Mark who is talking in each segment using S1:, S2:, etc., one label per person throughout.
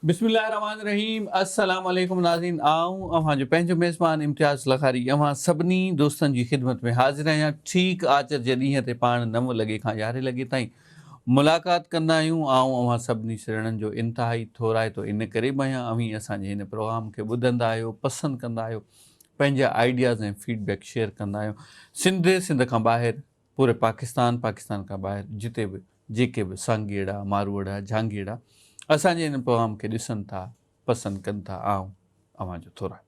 S1: بسم الله الرحمٰن الرحيم السلام عليڪم ناظرين آئون اوهان جو پنهنجو ميزبان امتياز لغاري اوهان سڀني دوستن جي خدمت ۾ حاضر آهيان ٺيڪ آچر جي ڏينهن تي پاڻ 9 لڳي کان 11 لڳي تائين ملاقات ڪندا آهيون آئون اوهان سڀني سڄڻن جو انتهائي ٿورائتو ان ڪري به آهيان اوهين اسان جي هن پروگرام کي ٻڌندا آهيو پسند ڪندا آهيو پنهنجا آئيڊياز ۽ فيڊ بيڪ شيئر ڪندا آهيو سنڌ سنڌ کان ٻاهر پوري پاڪستان پاڪستان کان ٻاهر جتي به جيڪي به سانگيئڙا، ماروئڙا، جھانگيئڙا اسان جي هن پروگرام کي ڏسن ٿا، پسند ڪن ٿا، آئون اوهان جو ٿورائتو.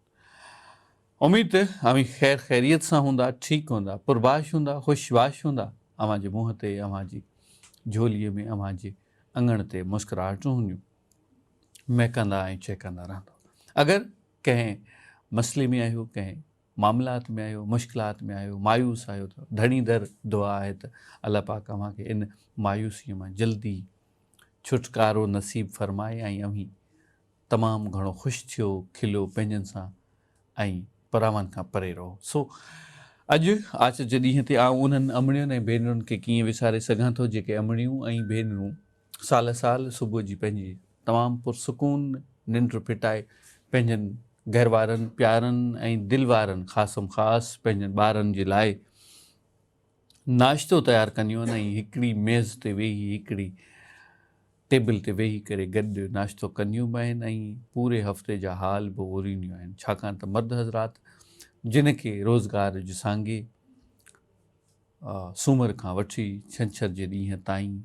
S1: اميد ته اوهين خير خيريت سان هوندا، ٺيڪ هوندا، پرباش هوندا، خوش باش هوندا، اوهان جي منهن تي، اوهان جي جھوليء ۾ اوهان جي اڱڻ تي مسڪراهٽون هونديون، مهڪندا ۽ چهڪندا رهندو. اگر ڪنهن مسئلي ۾ آهيو، ڪنهن معاملات ۾ آهيو، مشڪلات ۾ آهيو، مايوس آهيو ته ڌڻي در دعا آهي ته الله پاڪ اوهان کي ان مايوسيء مان جلدي ڇوٽڪارو نصيب فرمائي ۽ اوهين تمام گهڻو خوش ٿيو، کليو پنهنجن سان ۽ پراون کان پري رهو. سو اڄ آچر جي ڏينهن تي آئون انهن امڙين ۽ ڀينرن کي ڪيئن وساري سگهان ٿو جيڪي امڙيون ۽ ڀينرون سال سال صبح جي پنهنجي تمام پرسڪون ننڊ ڦٽائي پنهنجن گهر وارن، پيارن ۽ دل وارن خاصم خاص پنهنجن ٻارن جي لاء ناشتو تيار ڪنديون آهن ۽ هڪڙي ميز تي ويهي هڪڙي ٽيبل تي ويهي ڪري گڏ ناشتو ڪنديون به آهن ۽ پوري هفتي جا حال به اورينديون آهن ڇاڪاڻ ته مرد حضرات جن کي روزگار جي سانگي سومر کان وٺي ڇنڇر جي ڏينهن تائين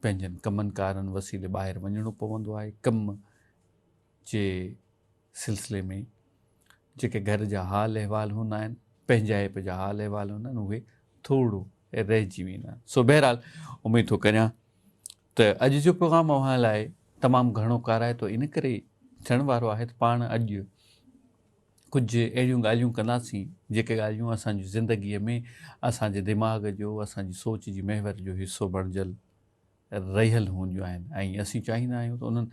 S1: پنهنجن ڪمن ڪارن وسيلي ٻاهر وڃڻو پوندو آهي. ڪم جي سلسلي ۾ جيڪي گهر جا حال احوال هوندا آهن، پنهنجائپ جا حال احوال هوندا آهن، اهي ٿورو رهجي ويندا آهن. سو بهرحال اميد ٿو ڪريان ته اڄ جو پروگرام اوهان لاء تمام گهڻو ڪارائتو ان ڪري ٿيڻ وارو آهي ته پاڻ اڄ ڪجهه اهڙيون ڳالهيون ڪنداسين، جيڪي ڳالهيون اسان جي زندگيء ۾ اسان جي دماغ جو، اسان جي سوچ جي محور جو حصو بڻجل رهيل هونديون آهن ۽ اسين چاهيندا آهيون ته انهن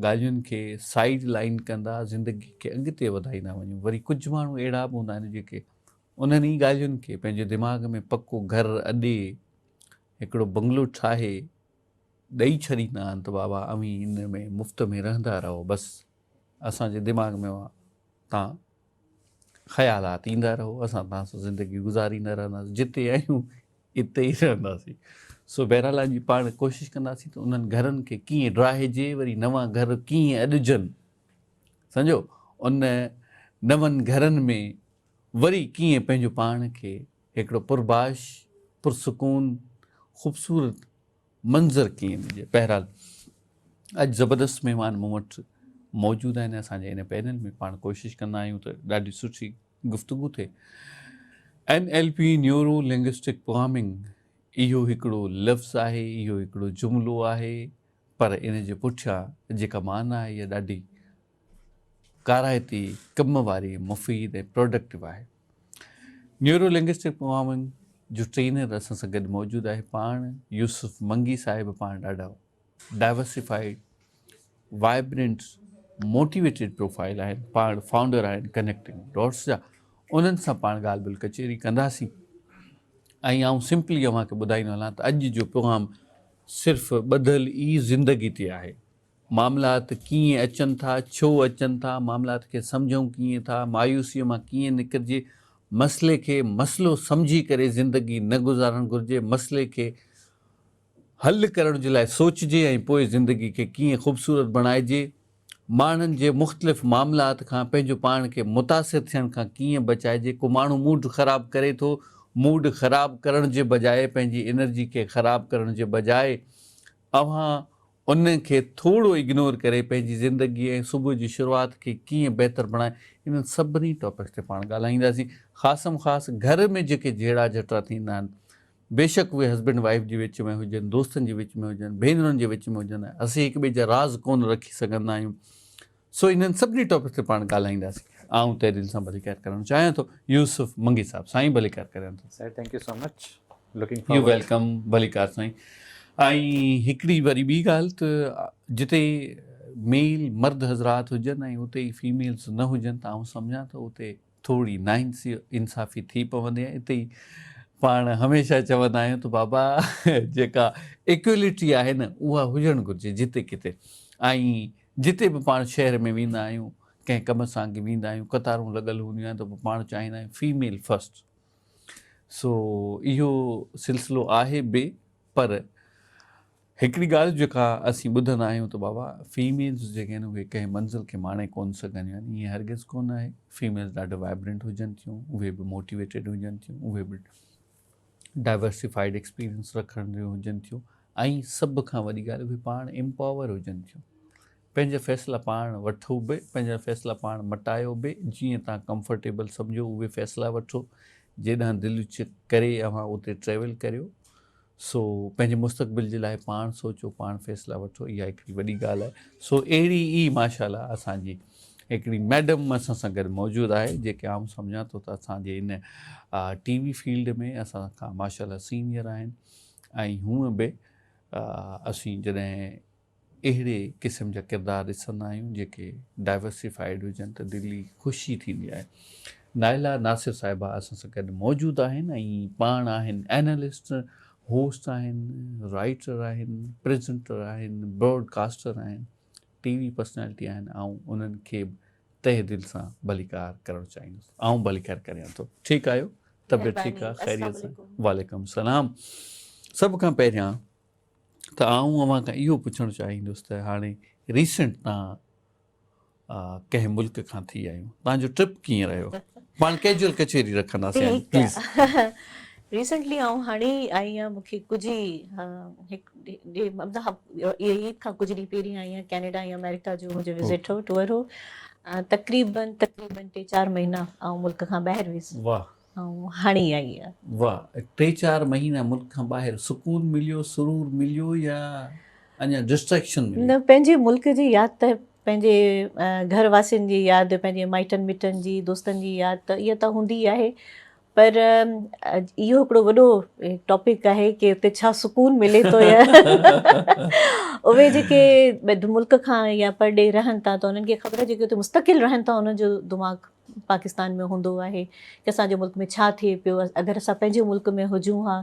S1: ڳالهين کي سائيڊ لائين ڪندا زندگي کي اڳتي وڌائيندا وڃون. وري ڪجهه ماڻهو اهڙا به هوندا آهن جيڪي انهن ئي ڳالهين کي پنهنجي دماغ ۾ پڪو گهر اڏي هڪڙو بنگلو ٺاهي ڏئي ڇڏيندا آهن ته بابا اوهين ان ۾ مفت ۾ رهندا رهو بس اسان جي دماغ ۾ تان خيالات ايندا رهو اسان تان سان زندگي گذاريندا رهنداسين جتي آهيون اتي ئي رهنداسين سو بهرحال اڄ پاڻ ڪوشش ڪنداسين ته انهن گهرن کي ڪيئن ڊاهجي وري نوان گهر ڪيئن اڏجن سمجھو ان نون گهرن ۾ وري ڪيئن پنهنجو پاڻ کي هڪڙو پرباش پرسڪون خوبصورت منظر ڪيئن ڏجي. بهرحال اڄ زبردست مهمان مون وٽ موجود آهن اسان جي ان پينل ۾ پاڻ ڪوشش ڪندا آهيون ته ڏاڍي سٺي گفتگو ٿئي. N L P neuro linguistic programming اهو هڪڙو لفظ آهي اهو هڪڙو جملو آهي پر ان جي پٺيان جيڪا معنيٰ آهي اها ڏاڍي ڪارائتي، ڪم واري، مفيد ۽ پروڊڪٽو آهي. نيورو لنگسٽڪ پروگرامنگ جو ٽرينر اسان سان گڏ موجود آهي پاڻ يوسف منگي صاحب پاڻ ڏاڍا ڊائورسيفائيڊ وائبرنٽ موٽيويٽيڊ پروفائل آهن پاڻ فائونڊر آهن ڪنيڪٽنگ ڊاٽس جا انهن سان پاڻ ڳالهه ٻولهه ڪچهري ڪنداسين ۽ آئون سمپلي اوهان کي ٻڌائيندو هلان ته اڄ جو پروگرام صرف ٻڌل ئي زندگي تي آهي معاملات ڪيئن اچن ٿا، ڇو اچن ٿا، معاملات کي سمجهون ڪيئن ٿا، مايوسيء مان ڪيئن نڪرجي، مسئلي کي مسئلو سمجهي ڪري زندگي نه گذارڻ گهرجي، مسئلي کي حل ڪرڻ جي لاء سوچجي ۽ پوء زندگي کي ڪيئن خوبصورت بڻائجي، ماڻهن جي مختلف معاملات کان پنهنجو پاڻ کي متاثر ٿيڻ کان ڪيئن بچائجي، ڪو ماڻهو موڊ خراب ڪري ٿو، موڊ خراب ڪرڻ جي بجاء پنهنجي انرجي کي خراب ڪرڻ جي بجاء اوهان ان کي ٿورو اگنور ڪري پنهنجي زندگي ۽ صبح جي شروعات کي ڪيئن بهتر بڻائي انهن سڀني ٽاپڪس تي پاڻ ڳالهائينداسين خاصم خاص گهر ۾ جيڪي جهيڙا جهٽا ٿيندا آهن بيشڪ اهي هسبينڊ وائيف جي وچ ۾ هجن دوستن جي وچ ۾ هجن ڀينرن جي وچ ۾ هجن اسين هڪ ٻئي جا راز ڪونه رکي سگهندا آهيون سو انهن سڀني ٽاپڪس تي پاڻ ڳالهائينداسين. آئون تهه دل سان ڀليڪار ڪرڻ چاهيان ٿو يوسف منگي صاحب سائين ڀليڪار ڪريان ٿو.
S2: Sir thank you so much looking
S1: you
S2: forward.
S1: Welcome ڀليڪار سائين. ۽ هڪڙي وري ٻي ڳالهه ته جتي ميل مرد حضرات هجن ۽ اتي ئي فيميلز نه هجن ته آئون سمجهان ٿو اتي ٿوري ناانصي انصافي ٿي پوندي ۽ اتي ئي پاڻ هميشه چوندا آهيون ته بابا جيڪا ايڪولٽي آهي نه اها هجڻ گهرجي جتي ڪٿي ۽ جتي به پاڻ شهر ۾ ويندا آهيون ڪنهن ڪم سان ويندا آهيون قطارون لڳل هونديون آهن ته پوء پاڻ چاهيندا آهيون فيميل فرسٽ سو اهو سلسلو آهي به پر هڪڙي ڳالهه جيڪا اسين ٻڌندا آهيون ته بابا فيميلز جيڪي آهن اهي ڪنهن منزل کي ماڻي ڪونه سگهنديون آهن ائين هرگز ڪونه آهي فيميلز ڏاڍو وائبرنٽ هجن ٿيون اهي به موٽيويٽيڊ هجن ٿيون اهي به ڊائورسفائيڊ ايڪسپيرينس رکنديون هجن ٿيون ۽ سڀ کان وڏي ڳالهه اهي پاڻ امپاور هجن ٿيون پنهنجا فيصلا پاڻ وٺو به، پنهنجا فيصلا پاڻ مٽايو به، جيئن توهان ڪمفرٽيبل سمجهو اهي فيصلا وٺو، جيڏانهن دل ڪري اوهان اتي ٽريول ڪريو، سو پنهنجي مستقبل جي لاء پاڻ سوچو پاڻ فيصلا وٺو اها هڪڙي وڏي ڳالهه آهي، سو اهڙي ئي ماشاء الله اسان جي هڪڙي ميڊم اسان سان گڏ موجود آهي جيڪي آئون سمجهان ٿو ته اسان جي ان ٽي وي فيلڊ ۾ اسان کان ماشاء الله سينيئر آهن ۽ هونء به اسين جڏهن اهڙي قسم جا ڪردار ڏسندا آهيون جيڪي ڊائيورسيفائيڊ هجن ته دلي خوشي ٿيندي آهي. نائلا ناصر صاحبه اسان سان گڏ موجود آهن ۽ پاڻ آهن اينالسٽ، هوسٽ آهن، رائيٽر آهن، پريزنٽر آهن، براڊ ڪاسٽر آهن، ٽي وي پرسنالٽي آهن آئون انهن کي به تهه دل سان ڀليڪار ڪرڻ چاهيندس. آئون ڀليڪار ڪريان ٿو. ٺيڪ آهيو؟ طبيعت ٺيڪ آهي؟ خيريت سان؟ وعليڪم السلام. سڀ کان پهريان ته آئون اوهان کان اهو پڇڻ چاهيندس ته هاڻي ريسنٽ توهان ڪنهن ملڪ کان ٿي آيون توهان جو ٽرپ ڪيئن رهيو پاڻ ڪيجوئل ڪچهري رکنداسين پليز.
S2: ريسنٽلي آئون هاڻي ئي آئي آهيان مون کي ڪجهه ئي هڪ مطلب عيد کان ڪجهه ڏينهن پهرين آئي آهيان ڪينيڊا ۽ آمريڪا جو منهنجو وزٽ هو ٽوئر هو تقريبن تقريبن ٽي چار مهينا آئون ملڪ کان ٻاهر هيس
S1: واهه
S2: آئون هاڻي ئي آئي آهيان.
S1: واھ ٽي چار مهينا ملڪ کان ٻاهر سڪون مليو سرور مليو يا اڃا ڊسٽريڪشن مليو؟
S2: نه پنهنجي ملڪ جي ياد ته پنهنجي گهر واسين جي ياد پنهنجي مائٽن مٽن جي دوستن جي ياد ته اها ته هوندي ئي آهي پر اهو هڪڙو وڏو ٽاپڪ آهي ڪي اتي ڇا سڪون ملي ٿو يا اهي جيڪي ملڪ کان يا پرڏيهه رهن ٿا ته انهن کي خبر آهي جيڪي اتي مستقل رهن ٿا انهن جو دماغ پاڪستان ۾ هوندو آهي ڪي اسان جي ملڪ ۾ ڇا ٿئي پيو اگر اسان پنهنجي ملڪ ۾ هجون ها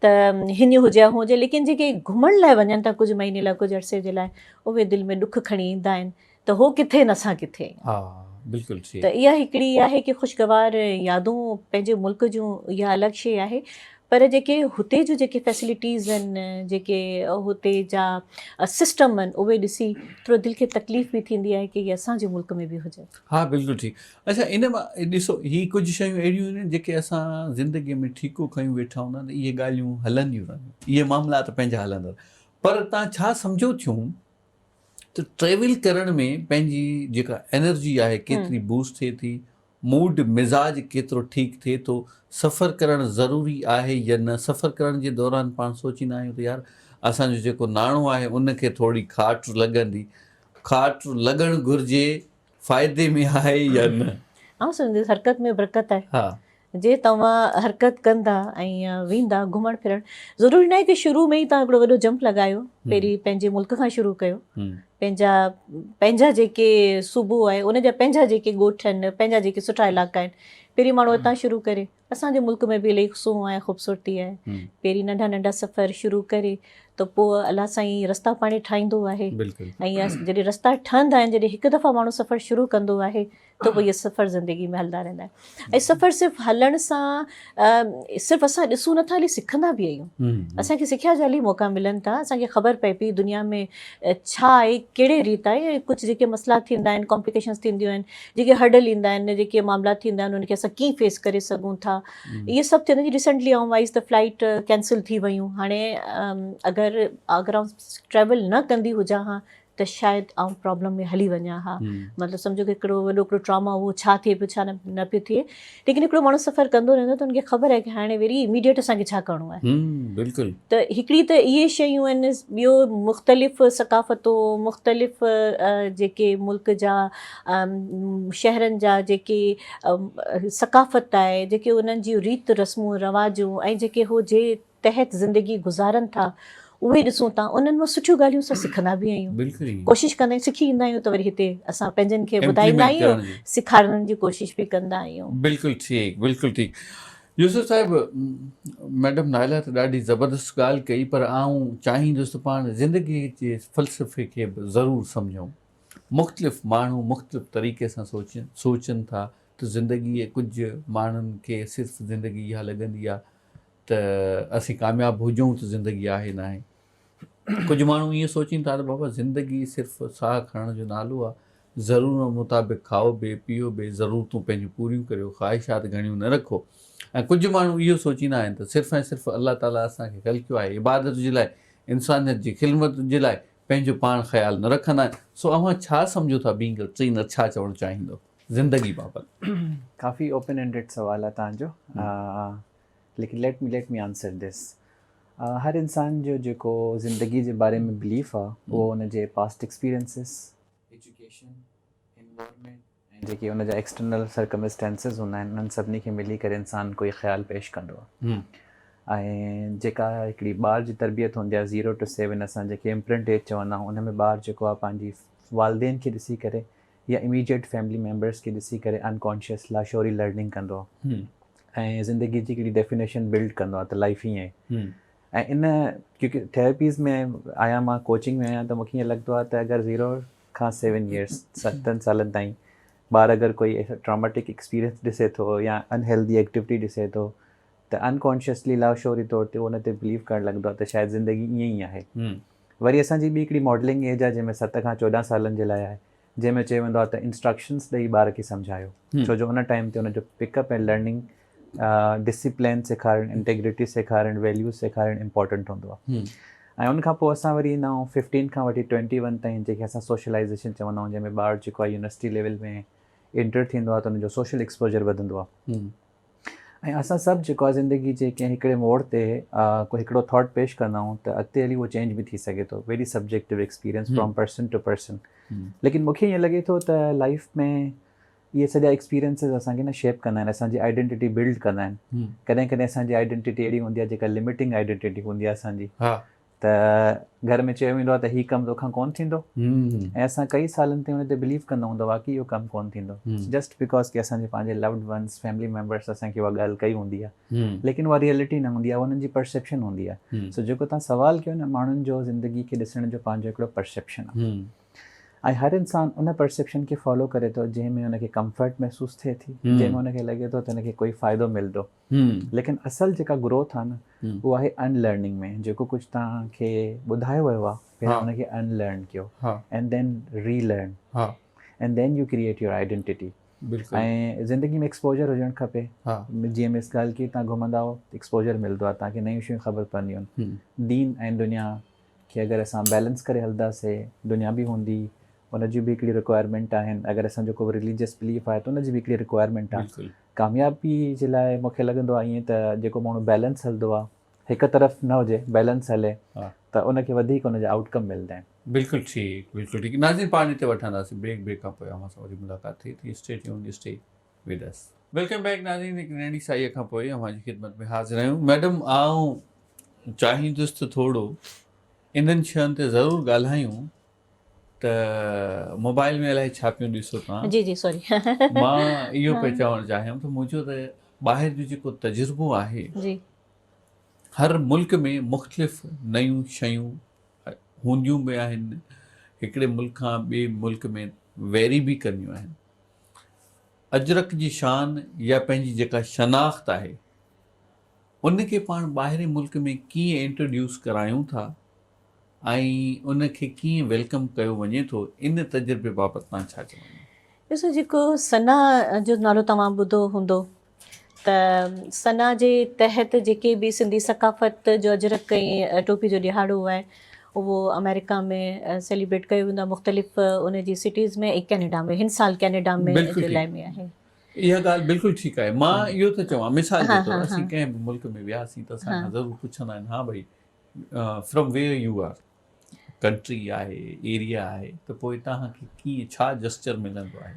S2: ته هيئن هجي ها هونئن هجي ليڪن جيڪي گهمڻ لاء وڃن ٿا ڪجهه مهيني لاء ڪجهه عرصي جي لاء اهي دل ۾ ڏک کڻي ايندا آهن ته هو ڪٿي نه اسان ڪٿي
S1: ها بلڪل ٺيڪ
S2: ته اها هڪڙي آهي ڪي خوشگوار يادون پنهنجي ملڪ جون اها الڳ شيء آهي پر جيڪي هتي جون جيڪي فيسلٽيز آهن جيڪي هتي جا سسٽم آهن اهي ڏسي ٿورو دل کي تڪليف به ٿيندي آهي ڪي اهي اسان جي ملڪ ۾ به هجن.
S1: ها بلڪل ٺيڪ اڇا ان مان ڏسو هي ڪجهه شيون اهڙيون آهن جيڪي اسان زندگي ۾ ٺيڪو کنيون ويٺا هوندا آهن ته اهي ڳالهيون هلنديون رهنديون اهي معاملا ته پنهنجا هلندا پر تان ڇا سمجهو ٿيون ته ٽريول ڪرڻ ۾ پنهنجي جيڪا انرجي آهي ڪيتري بوسٽ ٿئي ٿي موڊ، مزاج ڪيترو ٺيڪ ٿئي ٿو، سفر ڪرڻ ضروري آهي يا نه، سفر ڪرڻ جي دوران پاڻ سوچيندا آهيون ته يار اسان جو جيڪو ناڻو آهي ان کي ٿوري کاٽ لڳندي، کاٽ لڳڻ گهرجي فائدي ۾ آهي يا نه؟
S2: آئون سمجهنديس حرڪت ۾ برڪت آهي.
S1: ها.
S2: جي توهان حرڪت ڪندا ۽ ويندا گهمڻ ڦرڻ ضروري ناهي ڪي شروع ۾ ئي توهان هڪڙو وڏو جمپ لڳايو پهرين پنهنجي ملڪ کان شروع ڪيو پنهنجا پنهنجا جيڪي صوبو آهي ان جا پنهنجا جيڪي ڳوٺ آهن پنهنجا جيڪي سٺا علائقا آهن پهرين ماڻهو اتان شروع ڪري اسان جي ملڪ ۾ به الائي سونهن آهي خوبصورتي آهي پهرين ننڍا ننڍا سفر شروع ڪري ته پوء الله سائين رستا پاڻي ٺاهيندو آهي ۽ جڏهن رستا ٺهندا آهن جڏهن هڪ دفعا ماڻهو سفر شروع ڪندو آهي ته پوء اهي سفر زندگي ۾ هلندا رهندا آهن ۽ سفر صرف هلڻ سان صرف اسان ڏسون نٿا الي سکندا به آهيون اسان کي سکيا جا الي موقعا ملن ٿا اسان کي خبر پئي پئي دنيا ۾ ڇا آهي ڪهڙي ريت آهي ۽ ڪجهه جيڪي مسئلا ٿيندا آهن ڪامپليڪيشنس ٿينديون آهن جيڪي هرڊل ايندا آهن جيڪي معاملا ٿيندا آهن ان کي اسان ڪيئن فيس ڪري سگهون ٿا اهي سڀ ٿيندا ريسنٽلي آئون وائز ته فلائيٽ ڪينسل ٿي ويون هاڻي اگر اگر آئون ٽريول نه ڪندي هجان ها ته شايد آئون پرابلم ۾ هلي وڃان ها مطلب سمجهو ڪه هڪڙو وڏو هڪڙو ٽراما هو ڇا ٿئي پيو ڇا نه پيو ٿئي ليڪن هڪڙو ماڻهو سفر ڪندو رهندو ته ان کي خبر آهي ڪه هاڻي وري اميڊيٽ اسان کي ڇا ڪرڻو آهي
S1: بلڪل
S2: ته هڪڙي ته اهي شيون آهن ٻيو مختلف ثقافتون مختلف جيڪي ملڪ جا شهرن جا جيڪي ثقافت آهي جيڪي انهن جون ريت رسمون رواجون ۽ جيڪي هو جي تحت زندگي گذارن ٿا اهي ڏسون ٿا انهن مان سٺيون ڳالهيون اسان سکندا به آهيون
S1: بلڪل
S2: ڪوشش ڪندا آهيون سکي ايندا آهيون ته وري هتي اسان پنهنجن کي ٻڌائيندا آهيون سيکارڻ جي ڪوشش به ڪندا آهيون.
S1: بلڪل ٺيڪ بلڪل ٺيڪ يوسف صاحب ميڊم نائله ته ڏاڍي زبردست ڳالهه ڪئي پر آئون چاهيندس ته پاڻ زندگي جي فلسفي کي به ضرور سمجهون. مختلف ماڻهو مختلف طريقي سان سوچين سوچن ٿا ته زندگي ڪجهه ماڻهن کي صرف زندگي اها لڳندي آهي ته اسين ڪامياب هجون ته زندگي آهي ناهي. ڪجهه ماڻهو ائين سوچين ٿا ته بابا زندگي صرف ساهه کڻڻ جو نالو آهي، ضرورت مطابق کائو به، پيئو به، ضرورتون پنهنجون پوريون ڪريو، خواهشات گهڻيون نه رکو ۽ ڪجهه ماڻهو اهو سوچيندا آهن ته صرف ۽ صرف الله تعاليٰ اسان کي خلقيو آهي عبادت جي لاء، انسانيت جي خدمت جي لاء، پنهنجو پاڻ خيال نه رکندا آهن. سو اوهان ڇا سمجهو ٿا بينگ ا ٽرينر ڇا چوڻ چاهيندو زندگي بابت؟
S3: ڪافي اوپن اينڊيڊ سوال آهي توهان جو ليڪن let me let me answer this هر انسان جو جيڪو زندگي جي باري ۾ بليف آ اهو ان جي پاسٽ ايڪسپيرينسز، ايجوڪيشن، انوائرمينٽ ۽ جيڪي ان جا ايڪسٽرنل سرڪمسٽانسز هوندا آهن انهن سڀني کي ملي ڪري انسان ڪوئي خيال پيش ڪندو آ ۽ جيڪا هڪڙي ٻار جي تربيت هوندي آ زيرو ٽو سيون اسان جيڪي امپرنٽ ايج چوندا آهيون ان ۾ ٻار جيڪو آ پنهنجي والدين کي ڏسي ڪري يا اميڊيٽ فيملي ميمبرس کي ڏسي ڪري انڪانشس لاشعوري لرننگ ڪندو آهي ۽ زندگي جي هڪڙي ڊيفينيشن بلڊ ڪندو آهي ته لائف ائين آهي ۽ ان ڪيونڪه ٿيراپيز ۾ آهيان مان ڪوچنگ ۾ آهيان ته مونکي ائين لڳندو آهي ته اگر زيرو کان سيون ايئرس ستن سالن تائين ٻار اگر ڪوئي ٽراماٽڪ ايڪسپيرينس ڏسي ٿو يا انهيلدي ايڪٽيوٽي ڏسي ٿو ته انڪانشسلي لاشعوري طور تي ان تي بليو ڪرڻ لڳندو آهي ته شايد زندگي ائين ئي آهي. وري اسان جي ٻي هڪڙي ماڊلنگ ايج آهي جنهن ۾ ست کان 14 سالن جي لاء آهي جنهن ۾ چيو ويندو آهي ته انسٽرڪشنس ڏئي ٻار کي سمجهايو ڇو جو ان ٽائيم تي ان جو پڪ اپ ۽ لرننگ ڊسيپلين سيکارڻ انٽيگريٽي سيکارڻ ويليوز سيکارڻ امپورٽنٽ هوندو آهي ۽ ان کان پوء اسان وري ايندا آهيون 15 کان وٺي 21 تائين جنهن کي اسان سوشلائزيشن چوندا آهيون جنهن ۾ ٻار جيڪو آهي يونيورسٽي ليول ۾ انٽر ٿيندو آهي ته ان جو سوشل ايڪسپوجر وڌندو آهي ۽ اسان سڀ جيڪو آهي زندگي جي ڪنهن هڪڙي موڙ تي ڪو هڪڙو ٿاٽ پيش ڪندا آهيون ته اڳتي هلي اهو چينج به ٿي سگهي ٿو very subjective experience from person to person ليڪن مونکي ائين لڳي ٿو ته لائف ۾ اهي سڄا ايڪسپيرينسز اسان کي نه شيپ ڪندا آهن اسان جي آئيڊينٽيٽي بلڊ ڪندا آهن ڪڏهن ڪڏهن اسان جي آئيڊينٽيٽي اهڙي هوندي آهي جيڪا لميٽنگ آئيڊينٽيٽي هوندي آهي اسان جي ته گهر ۾ چيو ويندو آهي ته هي ڪم توکان ڪونه ٿيندو ۽ اسان ڪئي سالن تائين ان تي بليو ڪندا آهيون ته واقعي اهو ڪم ڪونه ٿيندو جسٽ because ڪي اسان جي پنهنجي لوڊ ونس فيملي ميمبرس اسان کي اها ڳالهه ڪئي هوندي آهي ليڪن اها ريئلٽي نه هوندي آهي انهن جي پرسيپشن هوندي آهي سو جيڪو تان سوال ڪيو نه ماڻهن جو زندگي کي ڏسڻ جو پنهنجو هڪڙو پرسيپشن آهي ۽ هر انسان ان پرسيپشن کي فالو ڪري ٿو جنهن ۾ ان کي ڪمفرٽ محسوس ٿئي ٿي جنهن ۾ ان کي لڳي ٿو ته ان کي ڪوئي فائدو ملندو ليڪن اصل جيڪا گروٿ آهي نه اها آهي ان لرننگ ۾ جيڪو ڪجهه توهان کي ٻڌايو ويو آهي پهريان ان کي ان لرن ڪيو and then relearn and then you create your identity ۽ زندگي ۾ ايڪسپوجر هجڻ کپي جيئن مس ڳالهه ڪئي توهان گهمندا آهيو ايڪسپوجر ملندو آهي توهان کي نيون شيون خبر پونديون آهن دين ۽ دنيا کي اگر اسان بيلنس ڪري هلنداسي دنيا به هوندي ان جون به هڪڙي رڪوائرمينٽ آهن اگر اسان جو ڪو رليجيس بليف آهي ته ان جي به هڪڙي رڪوائرمينٽ آهي ڪاميابي جي لاء مون کي لڳندو آهي ائين ته جيڪو ماڻهو بيلنس هلندو آهي هڪ طرف نه هجي بيلنس هلي ته ان کي وڌيڪ ان جا آئوٽ ڪم ملندا آهن.
S1: بلڪل ٺيڪ بلڪل ٺيڪ ناظرين پاڻ هتي وٺنداسين بريڪ بريڪ کان پوء اوهان سان وري ملاقات ٿئي ٿي stay tune stay with us. Welcome back ناظرين هڪ ننڍي سائي کان پوء اوهان جي خدمت ۾ حاضر آهيون ميڊم آئون چاهيندس ته ٿورو انهن شين تي ضرور ڳالهايون ته موبائل ۾ الائي ڇا پيون ڏسو توهان.
S2: جي جي سوري.
S1: مان اهو پئي چوڻ چاهيم ته منهنجو ته ٻاهر جو جيڪو تجربو آهي
S2: جي
S1: هر ملڪ ۾ مختلف نيون شيون هونديون به آهن هڪڙي ملڪ کان ٻئي ملڪ ۾ ويري به ڪنديون آهن اجرڪ جي شان يا پنهنجي جيڪا شناخت آهي ان کي پاڻ ٻاهرين ملڪ ۾ ڪيئن انٽروڊيوس ڪرايون ٿا ۽ ان کي ڪيئن welcome ڪيو وڃي ٿو ان تجربي بابت توهان ڇا چوندو؟
S2: ڏسو جيڪو ثنا جو نالو توهان ٻڌو هوندو ته ثنا جي تحت جيڪي به سنڌي ثقافت جو اجرڪ ۽ ٽوپي جو ڏهاڙو آهي اهو آمريڪا ۾ سيليبريٽ ڪيو ويندو آهي مختلف ان جي سٽيز ۾ ۽ ڪينيڊا ۾ هن سال ڪينيڊا ۾ جولاء ۾ آهي.
S1: اها ڳالهه بلڪل ٺيڪ آهي مان اهو ٿو چوان مثال جي طور اسين ڪنهن به ملڪ ۾ وياسين ته اسان کان ضرور پڇندا آهن ها ڀئي from where you are country آهي ايريا آهي ته پوء توهان کي ڪيئن ڇا جسچر ملندو آهي؟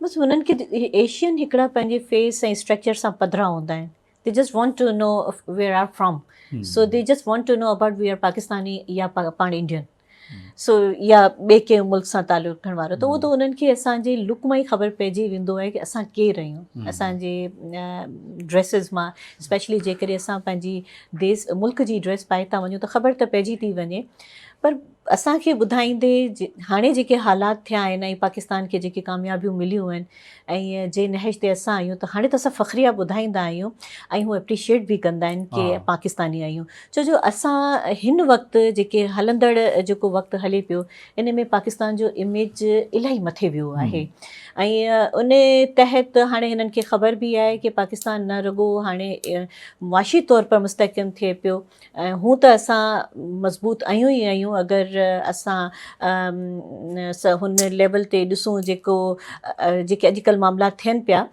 S2: بس هنن کي ايشين هڪڙا پنهنجي فيس ۽ اسٽرڪچر سان پڌرا هوندا آهن they just want to know where are from so they just want to know about we are Pakistani يا پاڻ انڊين سو يا ٻئي ڪنهن ملڪ سان تعلق رکڻ وارو ته اهو ته انهن کي اسان جي لڪ مان ئي خبر پئجي ويندو آهي ڪي اسان ڪير آهيون اسان جي ڊريسز مان اسپيشلي جيڪڏهن اسان پنهنجي ديس ملڪ جي ڊريس پائي ٿا وڃون ته خبر ته پئجي ٿي وڃي. پر اسان کي ٻڌائيندي هاڻي جيڪي حالات ٿيا آهن ۽ پاڪستان کي جيڪي ڪاميابيون مليون آهن ۽ جنهن نهج تي اسان آهيون ته هاڻي ته اسان فخريه ٻڌائيندا آهيون ۽ هو اپريشيئيٽ به ڪندا آهن ڪي پاڪستاني آهيون ڇو جو اسان هن وقت جيڪي هلندڙ جيڪو وقت هلي پيو ان ۾ پاڪستان جو اميج الاهي مٿي ويو آهي ۽ ان تحت هاڻي هنن کي خبر به آهي ڪي پاڪستان نه رڳو هاڻي معاشي طور پر مستحڪم ٿئي پيو ۽ هون ته اسان مضبوط آهيون ئي آهيون اگر اسان هن ليول تي ڏسون جيڪو جيڪي اڄڪلهه معاملا ٿين پيا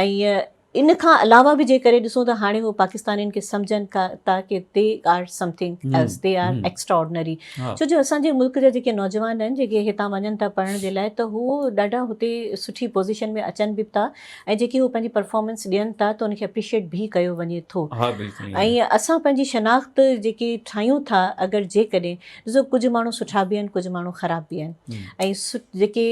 S2: ۽ ان کان علاوه به جيڪڏهن ڏسون ته هاڻي هو پاڪستانين کي سمجهن ٿا ڪي they are something else they are extraordinary ڇو جو اسان جي ملڪ جا جيڪي نوجوان آهن جيڪي هتان وڃن ٿا پڙهڻ جي لاء ته هو ڏاڍا هتي سٺي پوزيشن ۾ اچن به ٿا ۽ جيڪي هو پنهنجي پرفارمنس ڏين ٿا ته ان کي اپريشيٽ به ڪيو وڃي ٿو ۽ اسان پنهنجي شناخت جيڪي ٺاهيون ٿا اگر جيڪڏهن ڏسو ڪجهه ماڻهو سٺا به آهن ڪجهه ماڻهو خراب به آهن ۽ جيڪي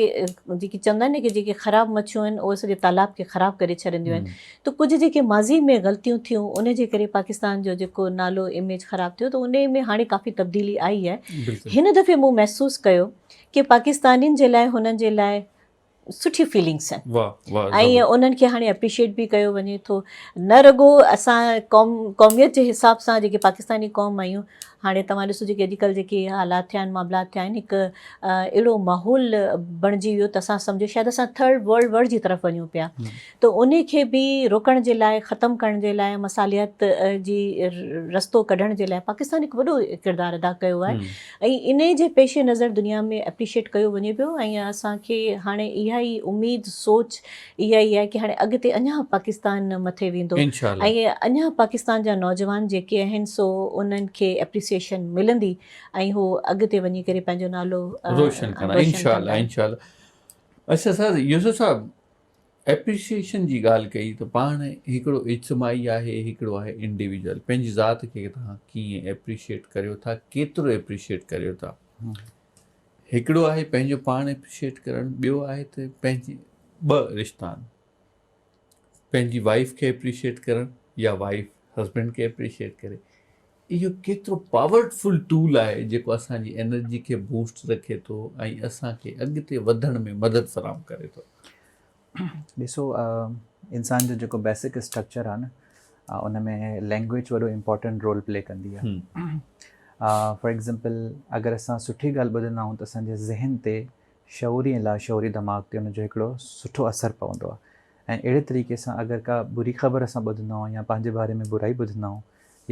S2: جيڪي چوندا آهن نه ڪي جيڪي خراب مڇيون آهن اهي سڄي تالاب کي خراب ڪري ڇڏنديون آهن ته ڪجهه جيڪي ماضي ۾ غلطيون ٿيون ان جي ڪري پاڪستان جو جيڪو نالو اميج خراب ٿيو ته ان ۾ هاڻي ڪافي تبديلي آئي آهي هن دفعي مون محسوس ڪيو ڪي پاڪستانين جي لاء هنن جي لاء سٺي فيلنگس آهن ۽ انهن کي هاڻي اپريشيٽ به ڪيو وڃي ٿو نه رڳو اسان قوم قوميت جي حساب سان جيڪي پاڪستاني قوم آهيون هاڻي توهان ڏسو جيڪي اڄڪلهه جيڪي حالات ٿيا آهن معاملات ٿيا آهن هڪ اهڙو ماحول بڻجي ويو ته اسان سمجهو شايد اسان ٿرڊ ورلڊ ور جي طرف وڃون پيا ته ان کي به روڪڻ جي لاء ختم ڪرڻ جي لاء مصالحت جي رستو ڪڍڻ جي لاء پاڪستان هڪ وڏو ڪردار ادا ڪيو آهي ۽ انهي جي پيش نظر دنيا ۾ اپريشيٽ ڪيو وڃي پيو ۽ اسان کي هاڻي اها ئي اميد سوچ اها ئي آهي ڪي هاڻي اڳتي اڃا پاڪستان مٿي ويندو ۽ اڃا پاڪستان جا نوجوان جيڪي آهن سو انهن کي اپريسيئيشن ملندي ۽ هو اڳتي وڃي ڪري پنهنجو نالو
S1: روشن ڪندا انشاء الله انشاء الله اچھا سر يوسف صاحب ايپريسيئيشن جي ڳالهه ڪئي ته پاڻ هڪڙو اجتماعي آهي هڪڙو آهي انڊيويجوئل پنهنجي ذات کي توهان ڪيئن ايپريشيئيٽ ڪريو ٿا ڪيترو ايپريشيئيٽ ڪريو ٿا هڪڙو آهي پنهنجو پاڻ ايپريشيئيٽ ڪرڻ ٻيو آهي ته پنهنجي ٻه رشتا آهن پنهنجي وائيف کي ايپريشيئيٽ ڪرڻ يا وائيف هسبينڊ کي ايپريشيئيٽ ڪري اهو ڪيترو پاورفل ٽول آهي جيڪو اسان جي انرجي کي بوسٽ رکي ٿو ۽ اسان کي اڳتي وڌڻ ۾ مدد فراهم ڪري ٿو.
S3: ڏسو انسان جو جيڪو بيسڪ اسٽرڪچر آهي نه ان ۾ لينگويج وڏو امپورٽنٽ رول پلي ڪندي آهي فار ايگزامپل اگر اسان سٺي ڳالهه ٻڌندا آهيون ته اسان جي ذهن تي شعوري ۽ لاشعوري دماغ تي ان جو هڪڙو سٺو اثر پوندو آهي ۽ اهڙي طريقي سان اگر ڪا بري خبر اسان ٻڌندا آهيون يا پنهنجي باري ۾ برائي ٻڌندا آهيون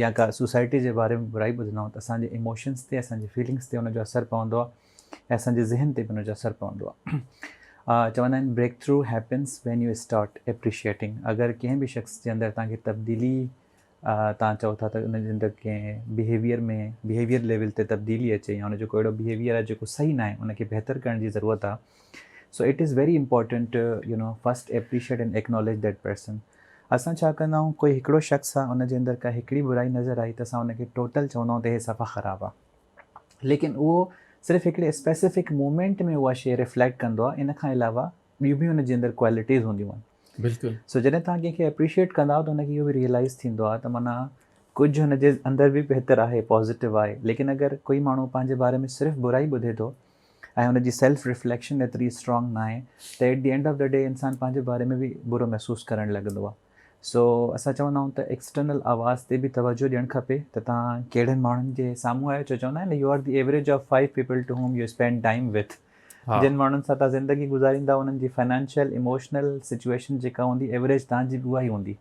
S3: يا ڪا سوسائٽي جي باري ۾ برائي ٻڌندا آهيون ته اسان جي ايموشنس تي اسان جي فيلنگس تي ان جو اثر پوندو آهي ۽ اسان جي ذهن تي به ان جو اثر پوندو آهي چوندا آهن breakthrough happens when you start appreciating اگر ڪنهن به شخص جي اندر توهان کي تبديلي توهان چئو ٿا ته ان جي اندر ڪنهن بهيويئر ۾ بهيويئر ليول تي تبديلي اچي يا ان جو ڪو اهڙو بهيويئر آهي جيڪو صحيح ناهي ان کي بهتر ڪرڻ جي ضرورت آهي so it is very important to you know first appreciate and acknowledge that person اسان ڇا ڪندا آهيون ڪوئي هڪڙو شخص آهي ان جي اندر ڪا هڪڙي برائي نظر آئي ته اسان ان کي ٽوٽل چوندا آهيون ته هي صفا خراب آهي ليڪن اهو صرف هڪڙي اسپيسفڪ مومينٽ ۾ اها شي ريفليڪٽ ڪندو آهي ان کان علاوه ٻيون به ان جي اندر ڪوالٽيز هونديون آهن
S1: بلڪل
S3: سو جڏهن توهان ڪنهن کي اپريشيئيٽ ڪندا آهيو ته ان کي اهو به ريئلائز ٿيندو آهي ته معنيٰ ڪجهه هن جي اندر به بهتر آهي پازيٽو آهي ليڪن اگر ڪوئي ماڻهو پنهنجي باري ۾ صرف برائي ٻڌي ٿو ۽ هن جي سيلف ريفليڪشن ايتري اسٽرانگ ناهي ته at the end of the day انسان پنهنجي باري ۾ به برو محسوس ڪرڻ لڳندو آهي سو اسان چوندا آهيون ته ايڪسٽرنل آواز تي به توجه ڏيڻ کپي ته توهان ڪهڙن ماڻهن جي سامهون آهيو ڇو چوندا آهن نه you are the average of five people to whom you spend time with جن ماڻهن سان توهان زندگي گذاريندا انهن جي فنانشل ايموشنل سچويشن جيڪا هوندي ايوريج توهان جي به اها ئي هوندي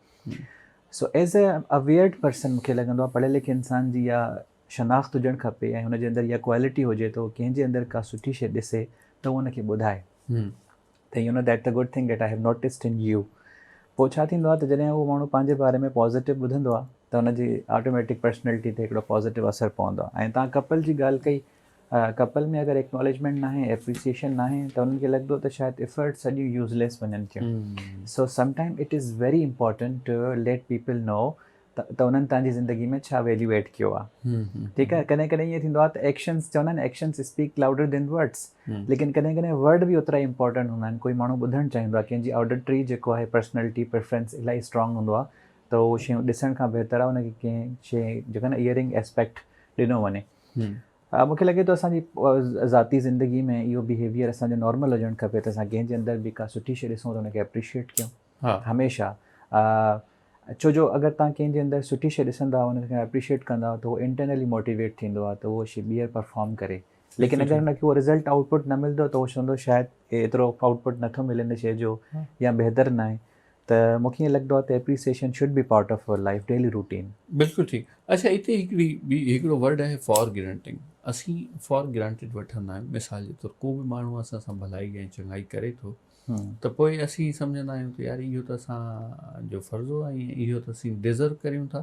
S3: سو ايز اي اويئرڊ پرسن مونکي لڳندو آهي پڙهيل لکيل انسان جي اها شناخت هجڻ کپي ۽ هن جي اندر اها ڪوالٽي هجي ته هو ڪنهن جي اندر ڪا سٺي شيء ڏسي ته هو ان کي ٻڌائي ته you know that the good thing that I have noticed in you پوء ڇا ٿيندو آهي ته جڏهن اهو ماڻهو پنهنجي باري ۾ پازيٽو ٻڌندو آهي ته هن جي آٽوميٽڪ پرسنالٽي تي هڪڙو پازيٽو اثر پوندو آهي ۽ توهان ڪپل جي ڳالهه ڪئي ڪپل ۾ اگر ايڪناليجمينٽ ناهي ايپريسيئيشن ناهي ته انهن کي لڳندو ته شايد افرٽ سڄيون يوزليس وڃن ٿيون so some time it is very important to let people know ته انهن توهان جي زندگي ۾ ڇا ويليو ايڊ ڪيو آهي ٺيڪ آهي ڪڏهن ڪڏهن ائين ٿيندو آهي ته ايڪشنس چوندا آهن actions speak louder than words ليڪن ڪڏهن ڪڏهن ورڊ به اوترا ئي امپورٽنٽ هوندا آهن ڪوئي ماڻهو ٻڌڻ چاهيندو آهي ڪنهن جي آڊيٽري جيڪو آهي پرسنالٽي پريفرنس الاهي اسٽرانگ هوندو آهي ته اهو شيون ڏسڻ کان بهتر آهي ان کي ڪنهن شي جيڪا نه ايئرنگ اسپيڪٽ ڏنو وڃي. مون کي لڳي ٿو اسان جي ذاتي زندگي ۾ اهو بيهيويئر اسان جو نارمل هجڻ کپي ته اسان ڪنهن جي اندر به ڪا سٺي شيء ڏسون ته ان کي اپريشيئيٽ ڪيون هميشه ڇو جو اگر توهان ڪنهن جي اندر سٺي شيء ڏسندا ان کي اپريشيئيٽ ڪندا ته هو انٽرنلي موٽيويٽ ٿيندو آهي ته اهو شيء ٻيهر پرفارم ڪري ليڪن اگر هن کي اهو رزلٽ آئوٽ پٽ نه ملندو ته هو چوندو شايد ايترو آئوٽ پٽ نٿو ملي هن شيء جو يا بهتر ناهي ته مون کي ائين لڳندو آهي ته appreciation should be part of our life daily routine.
S1: بلڪل ٺيڪ اڇا اتي هڪڙي ٻي هڪڙو ورڊ آهي فار گرانٽنگ اسين فار گرانٽيڊ وٺندا آهيون مثال جي طور ڪو به ماڻهو اسان سان ڀلائي ۽ چڱائي ڪري ٿو ته پوء اسين سمجهندا آهيون ته يار اهو ته اسان جو فرض هو ۽ اهو ته اسين ڊزرو ڪريون ٿا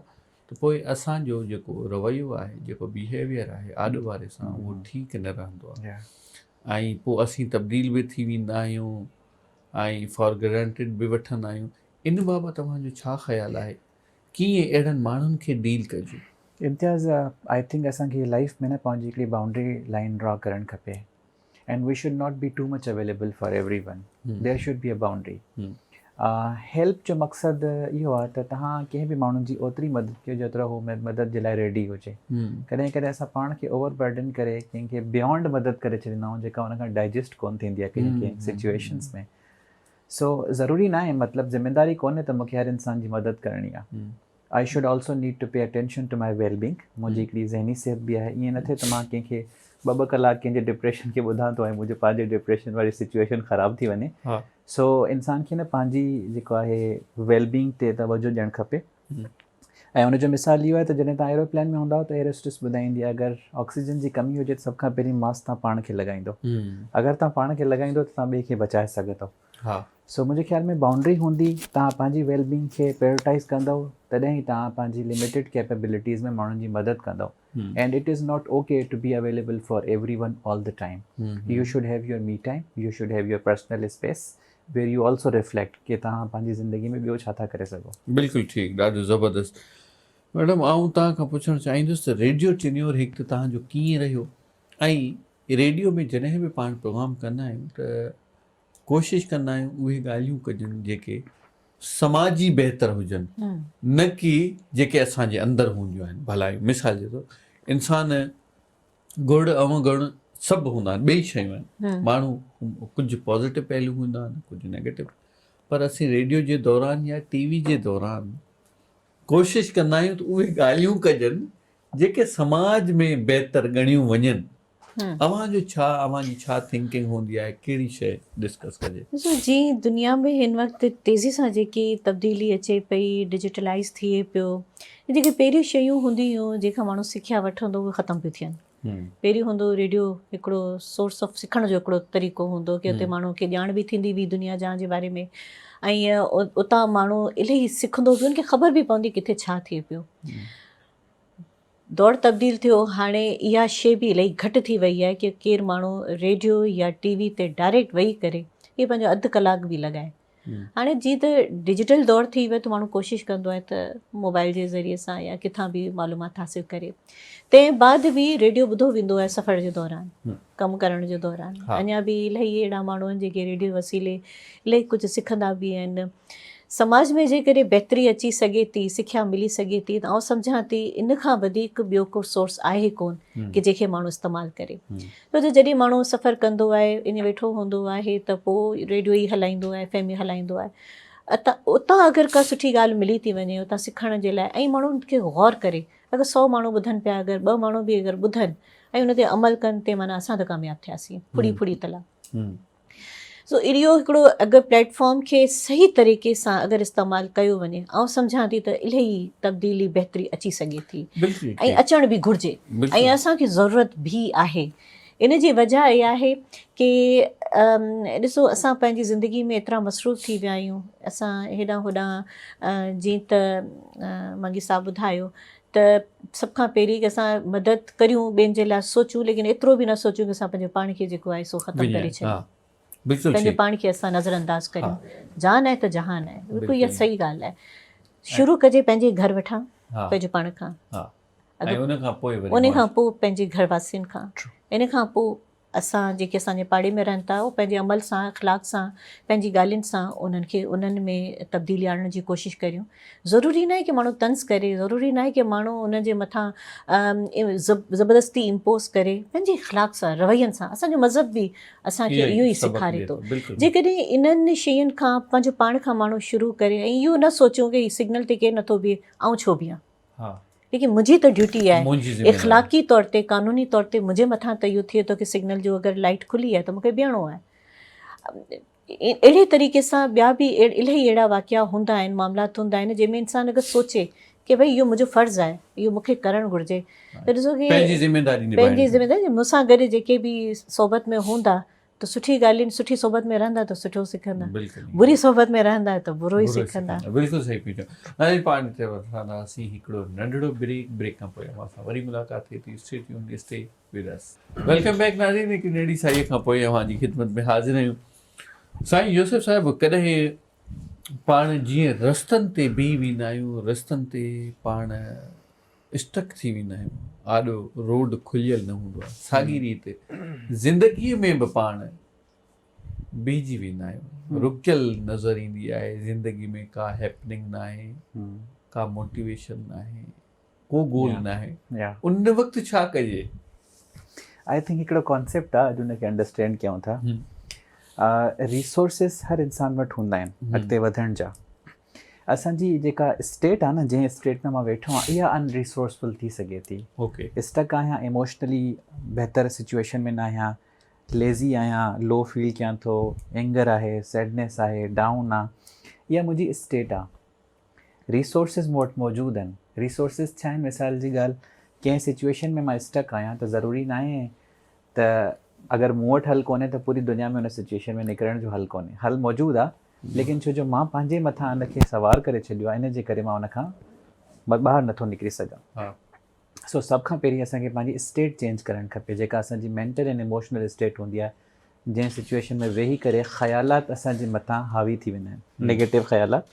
S1: ته پوء اسان جو جيڪو رويو آهي جيڪو بيهيويئر آهي آڏو واري سان اهو ٺيڪ نه رهندو آهي ۽ پوء اسين تبديل به ٿي ويندا آهيون ۽ فار گرانٽيڊ به وٺندا آهيون ان بابت اوهان جو ڇا خيال آهي ڪيئن اهڙن ماڻهن کي ڊيل ڪجي؟
S3: امتياز I think اسان کي لائيف ۾ نه پنهنجي هڪڙي بائونڊري لائين ڊرا ڪرڻ کپي and we should not be too much available for everyone there should be a boundary help جو مقصد اهو آهي ته توهان ڪنهن به ماڻهو جي اوتري مدد ڪيو جيترو هو مدد جي لاء ريڊي هجي ڪڏهن ڪڏهن اسان پاڻ کي اوور برڊن ڪري ڪنهن کي بيانڊ مدد ڪري ڇڏيندا آهيون جيڪا ان کان ڊائجسٽ ڪون ٿيندي آهي ڪنهن ڪنهن سچويشنس ۾ سو ضروري ناهي مطلب ذميداري ڪونهي ته مونکي هر انسان جي مدد ڪرڻي آهي I should also need to pay attention to my well being منهنجي هڪڙي ذهني صحت به آهي ائين نه ٿئي ته مان ڪنهن کي ٻه ٻه ڪلاڪ ڪنهن جي ڊپريشن کي ٻڌان ٿو ۽ منهنجو پنهنجي ڊپريشن واري سچويشن خراب ٿي وڃي سو انسان کي نه پنهنجي جيڪو آهي ويل بينگ تي توجه ڏيڻ کپي ۽ ان جو مثال اهو آهي ته جڏهن توهان ايروپلين ۾ هوندا ته ايئر هوسٽس ٻڌائيندي آهي اگر آڪسيجن جي ڪمي هجي ته سڀ کان پهرين ماسڪ توهان پاڻ کي لڳائيندو اگر توهان پاڻ کي لڳائيندو ته توهان ٻئي کي بچائي سگهندو سو منهنجي خيال ۾ بائونڊري هوندي توهان پنهنجي ويل بينگ کي پريورٽائز ڪندؤ تڏهن ئي توهان پنهنجي لميٽيڊ ڪيپيبلٽيز ۾ ماڻهن جي مدد ڪندؤ and it is not okay to be available for everyone all the time you should have your me time you should have your personal space where you also reflect ڪي توهان پنهنجي زندگي ۾ ٻيو ڇا ٿا ڪري سگهو.
S1: بلڪل ٺيڪ ڏاڍو زبردست ميڊم آئون توهان کان پڇڻ چاهيندس ته ريڊيو ٽينيور هڪ ته توهان جو ڪيئن رهيو ۽ ريڊيو ۾ جڏهن به پاڻ پروگرام ڪندا آهيون ته ڪوشش ڪندا آهيون اهي ڳالهيون ڪجن جيڪي سماجي بهتر هجن نه ڪي جيڪي اسان جي اندر هونديون آهن ڀلايون مثال جي طور انسان گڙ اوگڻ سڀ هوندا آهن ٻئي شيون آهن ماڻهو ڪجهه پازيٽو پهلو هوندا آهن ڪجهه نيگيٽو پر اسين ريڊيو جي دوران يا ٽي وي جي دوران ڪوشش ڪندا آهيون ته اهي ڳالهيون ڪجن جيڪي سماج ۾ بهتر ڳڻيون وڃن اوهان جو ڇا اوهان جي ڇا ٿنڪنگ هوندي آهي ڪهڙي شيء ڊسڪس ڪجي.
S2: ڏسو جي دنيا ۾ هن وقت تيزي سان جيڪي تبديلي اچي پئي ڊجيٽلائيز ٿئي پيو جيڪي پهريون شيون هونديون هيون جنهن کان ماڻهو سکيا وٺندو اهي ختم پيون ٿين پهريون هوندو ريڊيو هڪڙو سورس آف سکڻ جو هڪڙو طريقو هوندو ڪي اتي ماڻهو کي ڄاڻ به ٿيندي هئي دنيا جهان جي باري ۾ ۽ اتان ماڻهو الاهي سکندو به ان کي خبر به پوندي ڪٿي ڇا ٿئي پيو دور تبديل ٿيو هاڻي اها شي به الاهي گهٽ ٿي وئي آهي ڪي ڪير ماڻهو ريڊيو يا ٽي وي تي ڊائريڪٽ ويهي ڪري اهي پنهنجو اڌ ڪلاڪ به لڳائي هاڻي جيئن ته ڊجيٽل دور ٿي ويو ته ماڻهو ڪوشش ڪندو آهي ته موبائل جي ذريعي سان يا ڪٿان به معلومات حاصل ڪري تنهن بعد به ريڊيو ٻڌو ويندو آهي سفر جي دوران ڪم ڪرڻ جي دوران اڃا به الاهي اهڙا ماڻهو آهن جيڪي ريڊيو وسيلي الاهي ڪجهه سکندا به آهن سماج ۾ جيڪڏهن بهتري اچي سگهي ٿي، سکيا ملي سگهي ٿي ته آئون سمجهان ٿي ان کان وڌيڪ ٻيو ڪو سورس آهي ڪون ڪي جنهن کي ماڻهو استعمال ڪري. ڇو جو جڏهن ماڻهو سفر ڪندو آهي، ائين ويٺو هوندو آهي ته پوء ريڊيو ئي هلائيندو آهي، ايف ايم ئي هلائيندو آهي. اتان اگر ڪا سٺي ڳالهه ملي ٿي وڃي اتان سکڻ جي لاء ۽ ماڻهو ان کي غور ڪري اگر سئو ماڻهو ٻڌن پيا اگر ٻه ماڻهو به اگر ٻڌن ۽ ان تي عمل ڪن تي معنيٰ اسان ته ڪامياب ٿياسين ڦڙي ڦڙي تلاء. سو اهو هڪڙو اگر پليٽ فارم کي صحيح طريقي سان اگر استعمال ڪيو وڃي آئون سمجهان ٿي ته الاهي تبديلي بهتري اچي سگهي ٿي ۽ اچڻ به گهرجي ۽ اسان کي ضرورت به آهي ان جي وجه اها آهي ڪي ڏسو اسان پنهنجي زندگي ۾ ايترا مصروف ٿي ويا آهيون اسان هيڏانهن هوڏانهن جيئن ته منگي صاحب ٻڌايو ته سڀ کان پهرين ڪي اسان مدد ڪريون ٻين جي لاء سوچون ليڪن ايترو به نه سوچون ڪي اسان پنهنجو پاڻ کي جيڪو آهي سو ختم ڪري ڇڏيون پنهنجو پاڻ کي اسان نظر انداز ڪريون جان آهي ته جهان آهي بلڪل اها صحيح ڳالهه آهي شروع ڪجي پنهنجي گهر وٺان پنهنجو پاڻ کان
S1: ان کان پوء
S2: ان کان پوء پنهنجي گهر واسين کان ان کان پوء اسان جيڪي اسان جي پاڙي ۾ رهن ٿا اهي پنهنجي عمل سان اخلاق سان پنهنجي ڳالهين سان انهن کي انهن ۾ تبديلي آڻڻ جي ڪوشش ڪريون ضروري ناهي ڪي ماڻهو طنز ڪري ضروري ناهي ڪي ماڻهو ان جي مٿان زبردستي امپوز ڪري پنهنجي اخلاق سان روين سان اسان جو مذهب به اسان کي اهو ئي سيکاري ٿو جيڪڏهن انهن شين کان پنهنجو پاڻ کان ماڻهو شروع ڪري ۽ اهو نه سوچيون ڪي سگنل تي ڪير نٿو بيهي آئون ڇو بيهان ليڪن منهنجي ته ڊيوٽي آهي اخلاقي طور تي قانوني طور تي منهنجي مٿان ته اهو ٿئي ٿو ڪي سگنل جو اگر لائٽ کلي آهي ته مونکي بيهڻو آهي اهڙي طريقي سان ٻيا به الاهي اهڙا واقعا هوندا آهن معاملات هوندا آهن جنهن ۾ انسان اگر سوچي ڪي ڀئي اهو منهنجو فرض آهي اهو مونکي ڪرڻ گهرجي ته ڏسو ڪي
S1: پنهنجي ذميداري
S2: پنهنجي ذميداري مون سان گڏ جيڪي به صحبت ۾ هوندا ته سٺي ڳالهين سٺي صحبت ۾ رهندا ته سٺو سکندا بري صحبت ۾ رهندا ته برو ئي سکندا.
S1: بلڪل صحيح پئي چئو ناظرين پاڻ هتي وٺنداسين هڪڙو ننڍڙو بريڪ بريڪ کان پوء اوهان سان وري ملاقات ٿئي ٿي stay tuned stay with us. Welcome back ناظرين هڪ ننڍڙي سائي کان پوء اوهان جي خدمت ۾ حاضر آهيون سائين يوسف صاحب ڪڏهن پاڻ جيئن رستن تي بيهي ويندا آهيون رستن تي پاڻ اسٽڪ ٿي ويندا آهيون، آڏو روڊ کليل نه هوندو آهي، ساڳي ريت زندگيء ۾ به پاڻ بيهجي ويندا آهيون، رڪيل نظر ايندي آهي، زندگي ۾ ڪا هيپننگ ناهي، ڪا موٽيويشن ناهي، ڪو گول ناهي، ان وقت ڇا ڪجي؟
S3: I think هڪڙو ڪانسيپٽ آهي اڄ ان کي انڊرسٽينڊ ڪيون ٿا، ريسورسز هر انسان وٽ هوندا آهن اڳتي وڌڻ جا، اسان جي جيڪا اسٽيٽ آهي نه جنهن اسٽيٽ ۾ مان ويٺو آهيان اها ان ريسورسفل ٿي سگهي ٿي اسٽڪ آهيان ايموشنلي بهتر سچويشن ۾ نه آهيان ليزي آهيان لو فيل ڪيان ٿو اينگر آهي سيڊنيس آهي ڊائون آهي اها منهنجي اسٽيٽ آهي ريسورسز مون وٽ موجود آهن ريسورسز ڇا آهن مثال جي ڳالهه ڪنهن سچويشن ۾ مان اسٽڪ آهيان ته ضروري ناهي ته اگر مون وٽ حل ڪونهي ته پوري دنيا ۾ ان سچويشن ۾ نڪرڻ جو حل ڪونهي حل موجود آهي ليڪن ڇو جو مان پنهنجي مٿان ان کي سوار ڪري ڇڏيو آهي ان جي ڪري مان ان کان ٻاهر نٿو نڪري سگهان. سو سڀ کان پهرين اسان کي پنهنجي اسٽيٽ چينج ڪرڻ کپي جيڪا اسان جي مينٽل ۽ ايموشنل اسٽيٽ هوندي آهي جنهن سچويشن ۾ ويهي ڪري خيالات اسان جي مٿان حاوي ٿي ويندا آهن نيگيٽو خيالات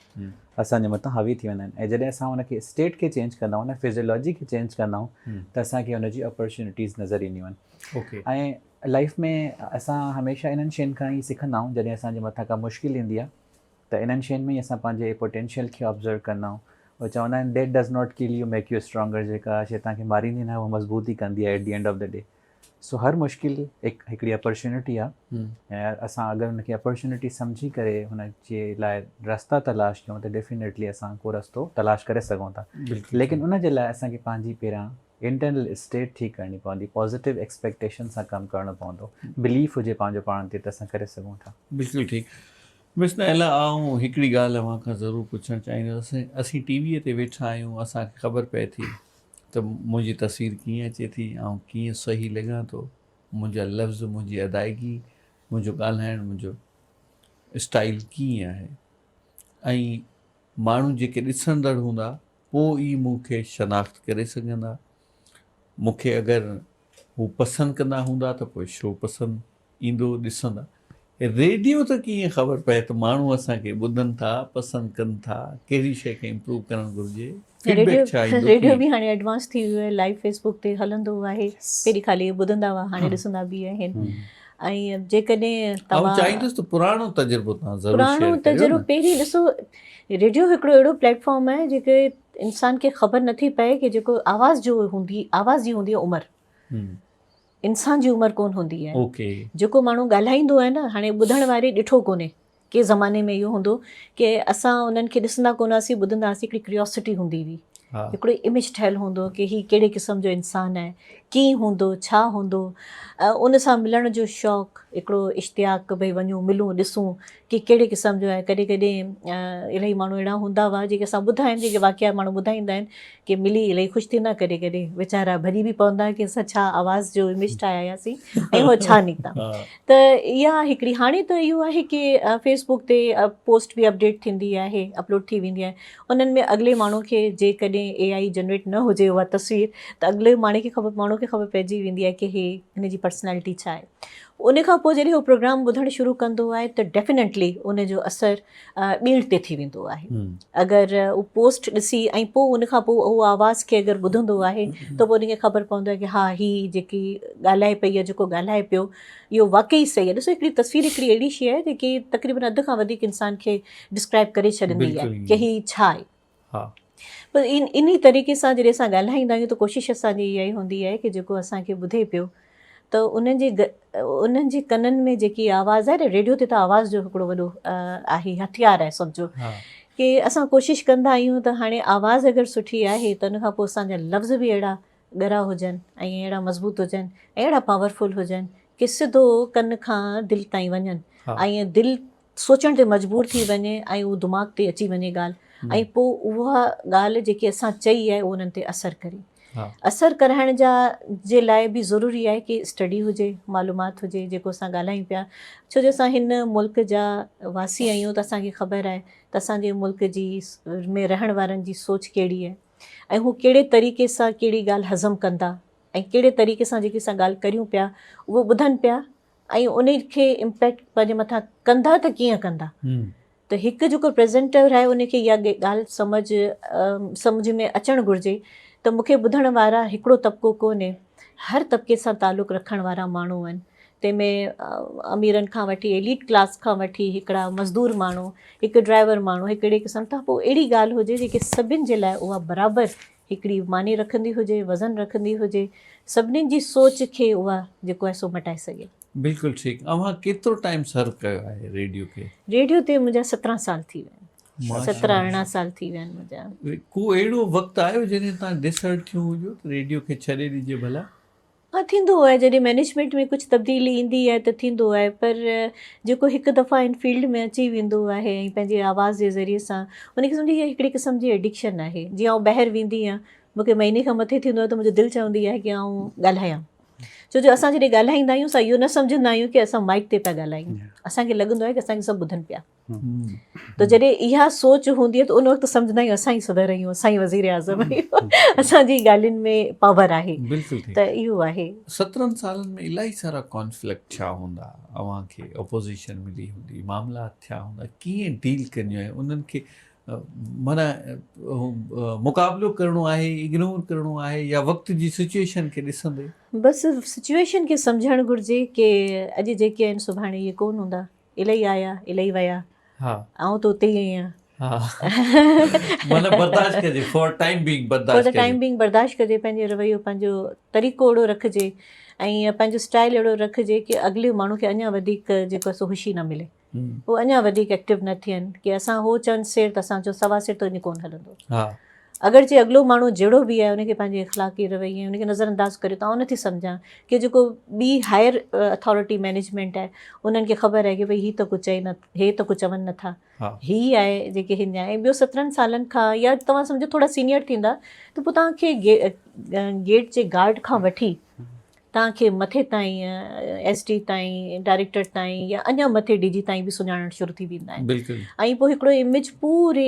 S3: اسان جي مٿان حاوي ٿي ويندا آهن ۽ جڏهن اسان ان کي اسٽيٽ کي چينج ڪندا آهيون فزيولاجي کي چينج ڪندا آهيون ته اسان کي ان جي اپرچونيٽيز نظر اينديون آهن ۽ لائيف ۾ اسان هميشه انهن شين کان ئي سکندا آهيون جڏهن اسان جي مٿان ڪا مشڪل ايندي آهي ته انهن شين ۾ ئي اسان پنهنجي پوٽينشل کي آبزرو ڪندا آهيون اهي چوندا آهن death does not kill you make you stronger جيڪا شي توهان کي ماريندي ناهي اها مضبوط ئي ڪندي آهي at the end of the day so هر مشڪل هڪ هڪڙي اپرچونٽي آهي ۽ اسان اگر ان کي اپرچونٽي سمجهي ڪري هن جي لاء رستا تلاش ڪيون ته ڊيفينيٽلي اسان ڪو رستو تلاش ڪري سگهون ٿا ليڪن ان جي لاء اسان کي پنهنجي پهريان انٽرنل اسٽيٽ ٺيڪ ڪرڻي پوندي، پازيٽو ايڪسپيڪٽيشن سان ڪم ڪرڻو پوندو، بليف هجي پنهنجو پاڻ تي ته اسان ڪري سگهون ٿا.
S1: بلڪل ٺيڪ مس نائلا آئون هڪڙي ڳالهه اوهان کان ضرور پڇڻ چاهيندس اسين ٽي وي تي ويٺا آهيون اسان کي خبر پئي ٿي ته منهنجي تصوير ڪيئن اچي ٿي آئون ڪيئن صحيح لڳان ٿو منهنجا لفظ منهنجي ادائگي منهنجو ڳالهائڻ منهنجو اسٽائل ڪيئن آهي ۽ ماڻهو جيڪي ڏسندڙ هوندا پوء ئي مون کي شناخت ڪري سگهندا. مون کي اگر هو پسند ڪندا هوندا ته پوء شو پسند ايندو ڏسندا. ريڊيو ته ڪيئن خبر پئي ته ماڻهو اسان کي ٻڌن ٿا، پسند ڪن ٿا، ڪهڙي شيء کي امپروو ڪرڻ گهرجي، فيڊ بيڪ ڇا ايندو
S2: ريڊيو به هاڻي ايڊوانس ٿي ويو آهي، لائيو فيس بڪ تي هلندو آهي، پهرين خالي ٻڌندا هئا هاڻي ڏسندا به آهن ۽ جيڪڏهن
S1: توهان آئون چاهيندس ته پراڻو تجربو توهان ضرور شيئر ڪريو
S2: پراڻو تجربو پهرين ڏسو ريڊيو هڪڙو اهڙو پليٽ فارم آهي جيڪي انسان کي خبر نٿي پئي ڪي جيڪو آواز جو هوندي آواز جي هوندي عمر انسان جي عمر ڪون هوندي آهي
S1: اوڪي
S2: جيڪو ماڻهو ڳالهائيندو آهي نه هاڻي ٻڌڻ واري ڏٺو ڪونهي ڪي زماني ۾ اهو هوندو ڪي اسان انهن کي ڏسندا ڪونه هئاسين ٻڌندا هئاسين هڪڙي ڪريوسٽي هوندي هئي هڪڙو اميج ٺهيل هوندو ڪي هي ڪهڙي قسم جو انسان آهي ڪيئن هوندو ڇا هوندو ان سان ملڻ جو شوق هڪڙو اشتياق ڀئي وڃون ملون ڏسون ڪي ڪهڙي قسم جو آهي ڪڏهن ڪڏهن الاهي ماڻهو اهڙا هوندا هئا جيڪي اسان ٻڌا آهن جيڪي واقعا ماڻهو ٻڌائيندا آهن ڪي ملي الاهي خوش ٿيندا ڪڏهن ڪڏهن ويچارا ڀڄي به پوندا ڪي اسان ڇا آواز جو اميج ٺاهي آياسين ۽ هو ڇا نڪتا ته اها هڪڙي هاڻي ته اهو آهي ڪي فيس بڪ تي پوسٽ به اپڊيٽ ٿيندي آهي اپلوڊ ٿي ويندي آهي انهن ۾ اڳلي ماڻهو کي جيڪڏهن اي I generate نه هجي اها تصوير ته اڳلي ماڻهو کي خبر ماڻهو ماڻهو کي خبر پئجي ويندي آهي ڪي هي هن جي پرسنالٽي ڇا آهي. ان کان پوء جڏهن هو پروگرام ٻڌڻ شروع ڪندو آهي ته ڊيفينيٽلي ان جو اثر ٻيڻ تي ٿي ويندو آهي. اگر هو پوسٽ ڏسي ۽ پوء ان کان پوء اهو آواز کي اگر ٻڌندو آهي ته پوء ان کي خبر پوندو آهي ڪي ها هي جيڪي ڳالهائي پئي يا جيڪو ڳالهائي پيو اهو واقعي صحيح آهي. ڏسو هڪڙي تصوير هڪڙي اهڙي شيء آهي جيڪي تقريبن اڌ کان وڌيڪ انسان کي ڊسڪرائب ڪري ڇڏندي آهي ڪي هي ڇا آهي. پر انهي طريقي سان جڏهن اسان ڳالهائيندا آهيون ته ڪوشش اسان جي اها ئي هوندي آهي ڪي جيڪو اسان کي ٻڌي پيو ته انهن جي انهن جي ڪنن ۾ جيڪي آواز آهي نه ريڊيو تي ته آواز جو هڪڙو وڏو آهي هٿيار آهي سمجهو ڪي اسان ڪوشش ڪندا آهيون ته هاڻي آواز اگر سٺي آهي ته ان کان پوء اسان جا لفظ به اهڙا ڳرا هجن ۽ اهڙا مضبوط هجن ۽ اهڙا پاورفل هجن ڪي سڌو ڪن کان دل تائين وڃن ۽ دل سوچڻ تي مجبور ٿي وڃي ۽ اهو دماغ تي اچي وڃي ڳالهه ۽ پوء اها ڳالهه جيڪي اسان چئي آهي اهو انهن تي اثر ڪري. اثر ڪرائڻ جا جي لاء به ضروري آهي ڪي اسٽڊي هجي، معلومات هجي جيڪو اسان ڳالهايون پيا ڇو جو اسان هن ملڪ جا واسي آهيون ته اسان کي خبر آهي ته اسان جي ملڪ جي ۾ رهڻ وارن جي سوچ ڪهڙي آهي ۽ هو ڪهڙي طريقي سان ڪهڙي ڳالهه هضم ڪندا ۽ ڪهڙي طريقي سان جيڪي اسان ڳالهه ڪريون پيا اهو ٻڌن پيا ۽ ان کي امپيڪٽ پنهنجي مٿان ڪندا ته ڪيئن ڪندا ته هڪ جيڪو پريزنٽر آهي ان کي اها ڳالهه سمجھ سمجھ ۾ اچڻ گهرجي ته مون کي ٻڌڻ وارا هڪڙو طبقو ڪونهي هر طبقي سان تعلق رکڻ وارا ماڻهو آهن تنهن ۾ اميرن کان وٺي ايليٽ ڪلاس کان وٺي هڪڙا مزدور ماڻهو هڪ ڊرائيور ماڻهو هڪ اهڙي قسم ته پوء اهڙي ڳالهه هجي جيڪي سڀن جي لاء اها برابر هڪڙي معني رکندي هجي، وزن رکندي هجي، سڀني جي سوچ کي اها جيڪو آهي سو مٽائي سگهي.
S1: بلڪل ٺيڪ. اوهان ڪيترو ٽائيم سرو ڪيو آهي ريڊيو کي؟
S2: ريڊيو تي منهنجا 17 سال ٿي ويا آهن. 17 18 سال ٿي ويا آهن منهنجا.
S1: ڪو اهڙو وقت آيو جڏهن توهان ڊسهرٽ ٿيون هجو ته ريڊيو کي ڇڏي ڏجي ڀلا؟
S2: ها ٿيندو آهي جڏهن مئنيجمينٽ ۾ ڪجهه تبديلي ايندي آهي ته ٿيندو آهي پر جيڪو هڪ دفعا ان فيلڊ ۾ اچي ويندو آهي ۽ پنهنجي آواز جي ذريعي سان ان کي سمجهو اها هڪڙي قسم جي ايڊڪشن آهي جيئن آئون ٻاهر ويندي آهيان مون کي مهيني کان مٿي ٿيندو آهي ته منهنجو دل چوندي آهي ڪي آئون ڳالهايان ڇو جو اسان جڏهن ڳالهائيندا آهيون اسان اهو نه سمجهندا آهيون ڪي اسان مائڪ تي پيا ڳالهايون اسان کي لڳندو آهي ڪي اسان کي سڀ ٻڌن پيا ته جڏهن اها سوچ هوندي آهي ته ان وقت سمجهندا آهيون اسان ئي صدر آهيون اسان ئي وزير اعظم آهيون اسان جي ڳالهين ۾ پاور آهي
S1: بلڪل
S2: ته اهو آهي.
S1: 17 سالن ۾ الاهي سارا ڪانفلڪٽ ٿيا هوندا اوهان کي اپوزيشن ملي هوندي معاملات ٿيا هوندا ڪيئن ڊيل ڪنديون آهيو انهن کي معنيٰ مقابلو ڪرڻو آهي اگنور ڪرڻو آهي يا وقت جي سچويشن کي ڏسندي.
S2: بس سچويشن کي سمجهڻ گهرجي ڪي اڄ جيڪي آهن سڀاڻي اهي ڪون هوندا. الائي آيا الائي ويا.
S1: ها.
S2: آئون ته اتي ئي آهيان.
S1: ها. معنيٰ برداشت ڪجي فار ٽائيم بينگ برداشت
S2: فار the time being برداشت ڪجي پنهنجو رويو پنهنجو طريقو اهڙو رکجي ۽ پنهنجو اسٽائل اهڙو رکجي ڪي اڳلي ماڻهو کي اڃا وڌيڪ جيڪو سو خوشي نه ملي هو اڃا وڌيڪ ايڪٽو نه ٿين ڪي اسان هو چون سير ته اسان چون سوا سير ته ائين ڪونه هلندو.
S1: ها.
S2: اگر جي اڳلو ماڻهو جهڙو به آهي ان کي پنهنجي اخلاقي رويي ۽ ان کي نظر انداز ڪريو ته آئون نٿي سمجهان ڪي جيڪو ٻي هائر اٿارٽي مئنيجمينٽ آهي انهن کي خبر آهي ڪي ڀئي هي ته ڪجهه چئي نه هي ته ڪجهه چون نٿا هي آهي جيڪي هن جا ۽ ٻيو 17 سالن کان يا توهان سمجهو ٿورا سينيئر ٿيندا ته پوء توهان کي گيٽ جي گارڊ کان وٺي توهان کي مٿي تائين ايس ڊي تائين ڊائريڪٽر تائين يا اڃا مٿي ڊي جي تائين به سڃاڻڻ شروع ٿي ويندا آهن
S1: بلڪل
S2: ۽ پوء هڪڙو اميج پوري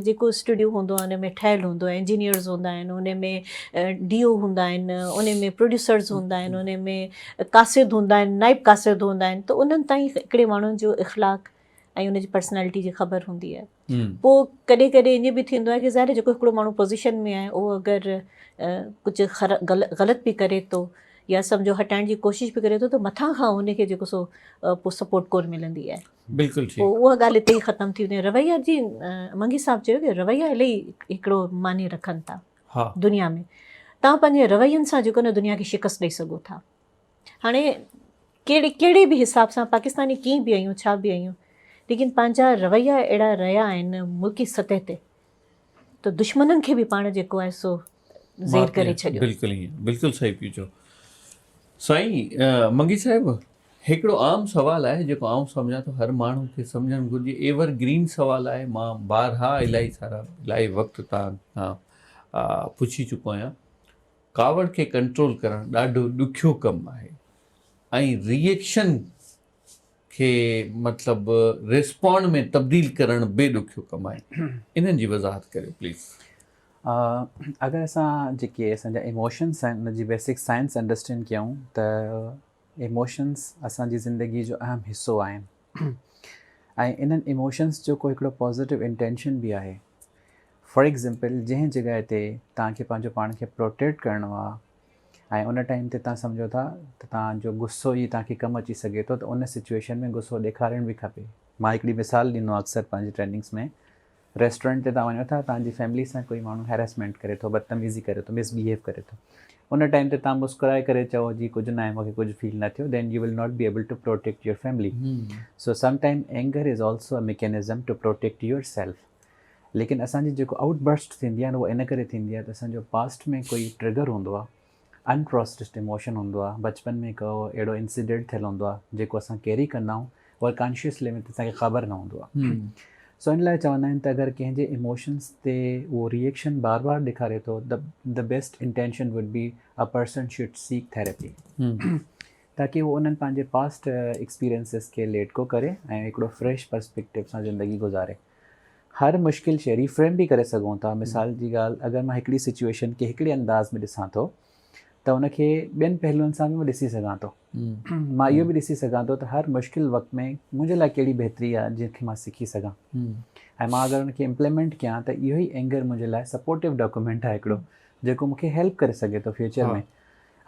S2: جيڪو اسٽوڊيو هوندو آهي ان ۾ ٺهيل هوندو آهي انجنيئرز هوندا آهن ان ۾ ڊي او هوندا آهن ان ۾ پروڊيوسرز هوندا آهن ان ۾ قاصد هوندا آهن نائب قاصد هوندا آهن ته انهن تائين هڪڙي ماڻهن جو اخلاق ۽ ان جي پرسنالٽي جي خبر هوندي آهي پوء ڪڏهن ڪڏهن ائين به ٿيندو آهي ڪي ظاهر آهي جيڪو هڪڙو ماڻهو پوزيشن ۾ آهي اهو اگر ڪجهه غلط به ڪري ٿو يا سمجهو هٽائڻ جي ڪوشش به ڪري ٿو ته مٿان کان ان کي جيڪو سو پوء سپورٽ ڪونه ملندي آهي.
S1: بلڪل ٺيڪ.
S2: پوء اها ڳالهه اتي ئي ختم ٿي ويندي آهي. رويا جي منگي صاحب چيو ڪي رويا الائي هڪڙو معني رکن ٿا دنيا ۾ توهان پنهنجي روين سان جيڪو نه دنيا کي شڪست ڏئي سگهو ٿا. هاڻي ڪهڙي ڪهڙي به حساب سان پاڪستاني ڪيئن به آهيون ڇا به آهيون ليڪن پنهنجا رويا اهڙا رهيا آهن ملڪي سطح تي ته دشمنن کي به پاڻ جيڪو آهي سو زير ڪري ڇڏيو.
S1: بلڪل ائين بلڪل صحيح پيو چئو سائين منگي صاحب هڪڙو عام سوال آهي جيڪو آئون سمجهان ٿو هر ماڻهو کي سمجهڻ گهرجي ايور گرين سوال آهي مان بارها الاهي سارا الاهي وقت تان کان پڇي چڪو آهيان ڪاوڙ کي ڪنٽرول ڪرڻ ڏاڍو ڏکيو ڪم آهي ۽ ري ايڪشن کي مطلب ريسپانڊ ۾ تبديل ڪرڻ به ڏکيو ڪم آهي انهن جي وضاحت ڪريو پليز.
S3: اگر اسان جيڪي اسان جا ايموشنس آهن ان جي بيسڪ سائنس انڊرسٽينڊ ڪيون ته ايموشنس اسان جي زندگي جو اهم حصو آهن ۽ انهن ايموشنس جو ڪو هڪڙو پازيٽو انٽينشن به آهي. فار ايگزامپل جنهن جڳهه تي توهان کي پنهنجو پاڻ کي پروٽيڪٽ ڪرڻو آهي ۽ ان ٽائيم تي توهان سمجهو ٿا ته توهان جو غصو ئي توهان کي ڪم اچي سگهي ٿو ته ان سچويشن ۾ غصو ڏيکارڻ به کپي. مان هڪڙي مثال ڏيندو آهيان اڪثر پنهنجي ٽريننگس ۾ ريسٽورنٽ تي توهان وڃو ٿا توهان جي فيملي سان ڪوئي ماڻهو هيراسمينٽ ڪري ٿو بدتميزي ڪري ٿو مس بيهيو ڪري ٿو ان ٽائيم تي توهان مسڪرائي ڪري چئو جي ڪجهه ناهي مونکي ڪجهه فيل نه ٿيو then you will not be able to protect your family so some time anger is also a mechanism to protect yourself ليڪن اسان جي جيڪو آئوٽ برسٽ ٿيندي آهي اهو ان ڪري ٿيندي آهي ته اسان جو پاسٽ ۾ ڪوئي ٽرگر هوندو آهي ان پروسيسڊ ايموشن هوندو آهي بچپن ۾ ڪو اهڙو انسيڊنٽ ٿيل هوندو آهي جيڪو اسان ڪيري ڪندا آهيون پر ڪانشيس ليول تي اسان کي خبر نه هوندو آهي سو ان لاء چوندا آهن ته اگر ڪنهن جي ايموشنس تي اهو ريئيڪشن بار بار ڏيکاري ٿو the best intention would be a person should seek therapy تاڪي هو انهن پنهنجي پاسٽ ايڪسپيرينسز کي ليٽ گو ڪري ۽ هڪڙو فريش پرسپيڪٽو سان زندگي گذاري هر مشڪل شيء ري فريم به ڪري سگهون ٿا مثال جي ڳالهه اگر مان هڪڙي سچويشن کي هڪڙي انداز ۾ ڏسان ٿو ته ان کي ٻين پهلوئن سان به مان ڏسي سگهان ٿو مان اهو به ڏسي سگهان ٿو ته هر مشڪل وقت ۾ منهنجي لاء ڪهڙي بهتري آهي جنهن کي مان سکي سگهان ۽ مان اگر ان کي امپليمينٽ ڪيان ته اهو ئي اينگر منهنجي لاء سپورٽو ڊاڪومينٽ آهي هڪڙو جيڪو مونکي هيلپ ڪري سگهي ٿو فيوچر ۾